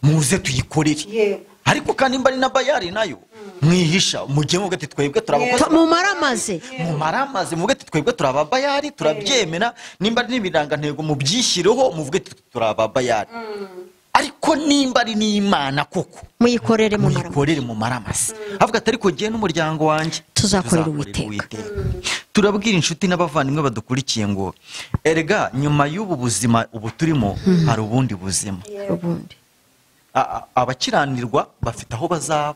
muze tuyikorere, ariko kandi nimba ari na Bayali nayo mwihisha mujye muvuga ati twebwe turabakozi, mumaramaze, mumaramaze muvuge ati twebwe turababayari turabyemera, nimba ari n'ibirangantego mubyishyireho muvuge ati turababayari, ariko nimba ari n'Imana koko muyikorere, muyikorere mumaramaze. Avuga ati ariko jye n'umuryango wanjye tuzakorera Uwiteka. Turabwira inshuti n'abavandimwe badukurikiye ngo erega nyuma y'ubu buzima ubu turimo hari ubundi buzima. Abakiranirwa bafite aho bazaba,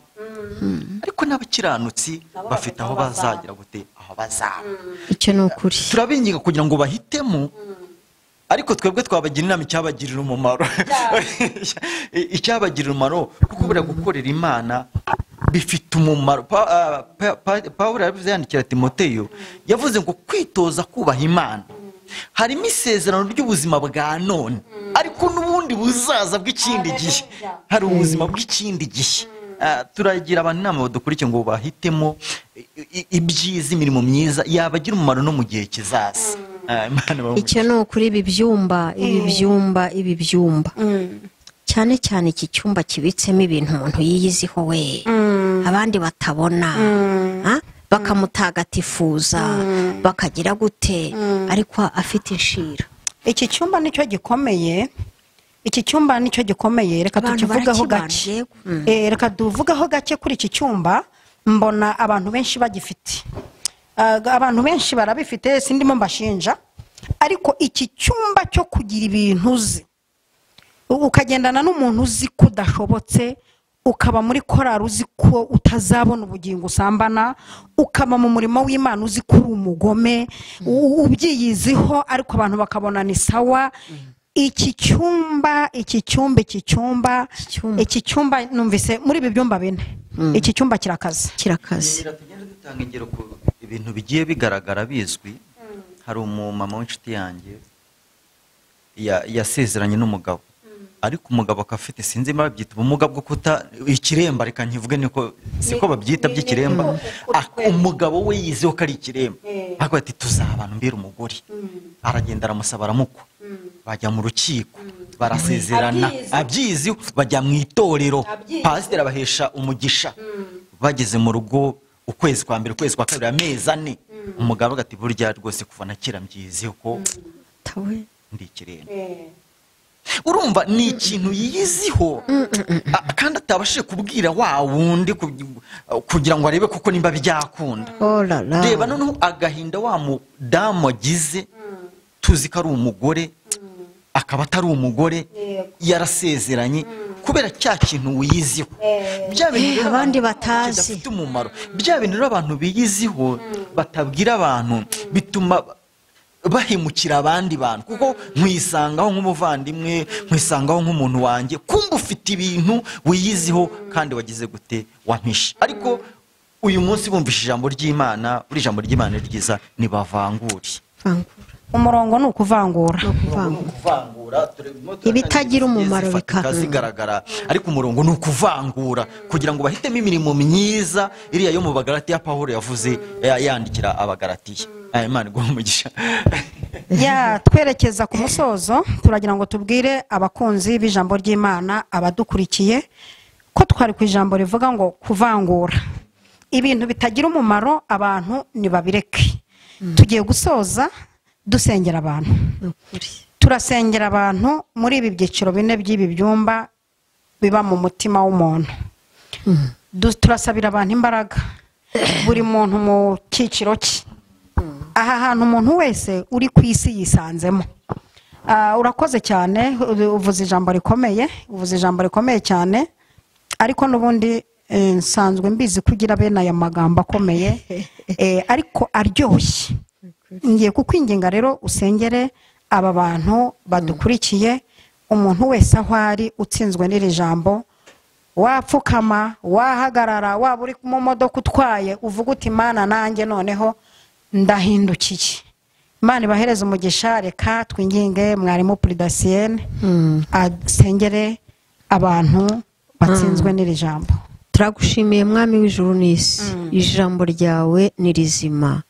ariko n'abakiranutsi bafite aho bazagira gute, aho bazaba. Icyo ni ukuri. Turabinginga kugira ngo bahitemo, ariko twebwe twabagira inama icyabagirira umumaro, icyabagirira umumaro, kuko buriya gukorera Imana bifite umumaro. Pawulo yabivuze yandikira Timoteyo, yavuze ngo kwitoza kubaha Imana harimo isezerano ry'ubuzima bwa none, ariko n'ubundi buzaza bw'ikindi gihe, hari ubuzima bw'ikindi gihe. Turagira abantu inama badukurikiye ngo bahitemo ibyiza, imirimo myiza yabagira umumaro no mu gihe kizaza. Icyo ni ukuri. Ibi byumba, ibi byumba, ibi byumba, cyane cyane iki cyumba kibitsemo ibintu umuntu yiyiziho we abandi batabona, bakamutagatifuza, bakagira gute, ariko afite inshira. Iki cyumba nicyo gikomeye, iki cyumba nicyo gikomeye. Reka tukivugaho gake, reka tuvugaho gake kuri iki cyumba. Mbona abantu benshi bagifite, abantu benshi barabifite, sindimo mbashinja, ariko iki cyumba cyo kugira ibintu uzi, ukagendana n'umuntu uzi ko udashobotse, ukaba muri korari uzi ko utazabona ubugingo usambana, ukaba mu murimo w'Imana uzi ko uri umugome, ubyiyiziho ariko abantu bakabona ni sawa. Iki cyumba, iki cyumba, iki cyumba, iki cyumba numvise muri ibi byumba bine, iki cyumba kirakaze, kirakaze. Tugenda dutanga ingero ku ibintu bigiye bigaragara bizwi. Hari umumama w'inshuti yanjye yasezeranye n'umugabo, ariko umugabo akafite sinzi niba babyita ubumuga bwo kuta ikiremba, reka nkivuge niko siko babyita by'ikiremba. Umugabo we yizeho ko ari ikiremba, ariko ati tuzabana mbere umugore. Aragenda aramusaba aramukwa, bajya mu rukiko barasezerana abyiziho, bajya mu itorero, pasiteri abahesha umugisha. Bageze mu rugo ukwezi kwa mbere, ukwezi kwa kabiri, amezi 4, umugabo ati burya rwose kuva na kera mbyiziho ko ndi ikiremba. Urumva ni ikintu yiyiziho kandi atabashije kubwira wa wundi kugira ngo arebe kuko nimba byakunda. Reba noneho agahinda wa mudamu agize, tuzi ko ari umugore akaba atari umugore, yarasezeranye kubera cya kintu wiyiziho. Bya bintu abandi batazi bidafite umumaro, bya bintu rero abantu biyiziho batabwira abantu bituma bahemukira abandi bantu, kuko nkwisangaho nk'umuvandimwe, nkwisangaho nk'umuntu wanjye, kumva ufite ibintu wiyiziho kandi wagize gute wampishe. Ariko uyu munsi bumvise ijambo ry'Imana, buri ijambo ry'Imana ryiza nibavangure. Umurongo ni ukuvangura, ibitagira umumaro bikazigaragara, ariko umurongo ni ukuvangura kugira ngo bahitemo imirimo myiza iriya yo mu Bagalatiya Pawulo yavuze yandikira Abagalatiya. Imana iguhe umugisha. Ya twerekeza ku musozo, turagira ngo tubwire abakunzi b'ijambo ry'Imana abadukurikiye ko twari ku ijambo rivuga ngo kuvangura ibintu bitagira umumaro abantu nibabireke. Tugiye gusoza dusengera abantu. Turasengera abantu muri ibi byiciro bine by'ibi byumba biba mu mutima w'umuntu. Turasabira abantu imbaraga, buri muntu mu cyiciro cye. Aha hantu umuntu wese uri ku isi yisanzemo. Urakoze cyane, uvuze ijambo rikomeye, uvuze ijambo rikomeye cyane, ariko n'ubundi nsanzwe mbizi kugira bene aya magambo akomeye ariko aryoshye. Ngiye kukwinginga rero usengere aba bantu badukurikiye, umuntu wese aho ari utsinzwe n'iri jambo, wapfukama, wahagarara, waba uri mu modoka utwaye, uvuga uti Mana nanjye noneho ndahindukiye. Imana ibahereze umugisha. Reka twinginge mwarimu Pridasienne asengere abantu batsinzwe n'iri jambo. Turagushimiye Mwami w'ijuru n'isi, ijambo ryawe ni rizima,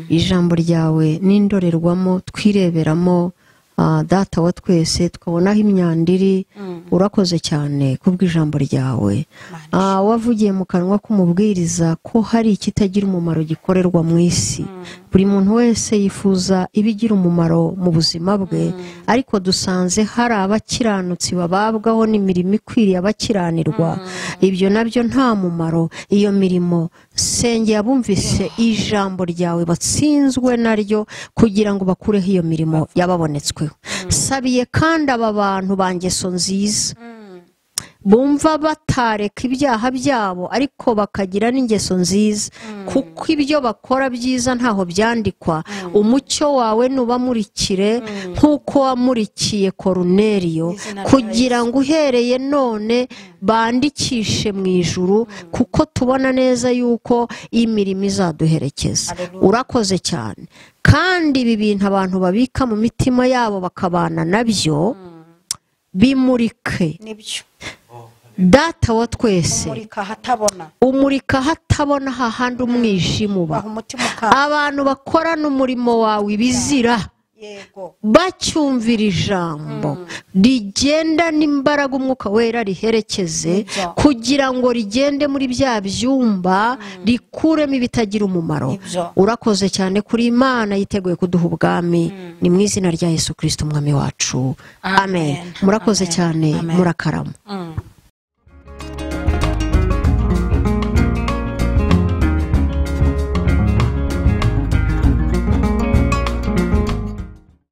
ijambo ryawe ni indorerwamo twireberamo, Data wa twese tukabonaho imyanda iri. Urakoze cyane kubw'ijambo ryawe. Wavugiye mu kanwa k'umubwiriza ko hari ikitagira umumaro gikorerwa mu isi. Buri muntu wese yifuza ibigira umumaro mu buzima bwe, ariko dusanze hari abakiranutsi bababwaho n'imirimo ikwiriye abakiranirwa. Ibyo nabyo nta mumaro. Iyo mirimo sengeye abumvise ijambo ryawe batsinzwe naryo kugira ngo bakureho iyo mirimo yababonetsweho. Sabiye kandi aba bantu bangeso nziza bumva batareka ibyaha byabo ariko bakagira n'ingeso nziza, kuko ibyo bakora byiza ntaho byandikwa. Umucyo wawe nubamurikire nk'uko wamurikiye Koruneliyo, kugira ngo uhereye none bandikishe mu ijuru, kuko tubona neza yuko imirimo izaduherekeza. Urakoze cyane. Kandi ibi bintu abantu babika mu mitima yabo bakabana nabyo, bimurike. Data wa twese, umurika hatabona hahandi umwijima uba. Abantu bakorana umurimo wawe ibizira, bacyumvira ijambo rigenda n'imbaraga umwuka wera riherekeze, kugira ngo rigende muri bya byumba rikuremo ibitagira umumaro. Urakoze cyane kuri Imana yiteguye kuduha ubwami. Ni mu izina rya Yesu Kristo umwami wacu, amen. Murakoze cyane, murakarama.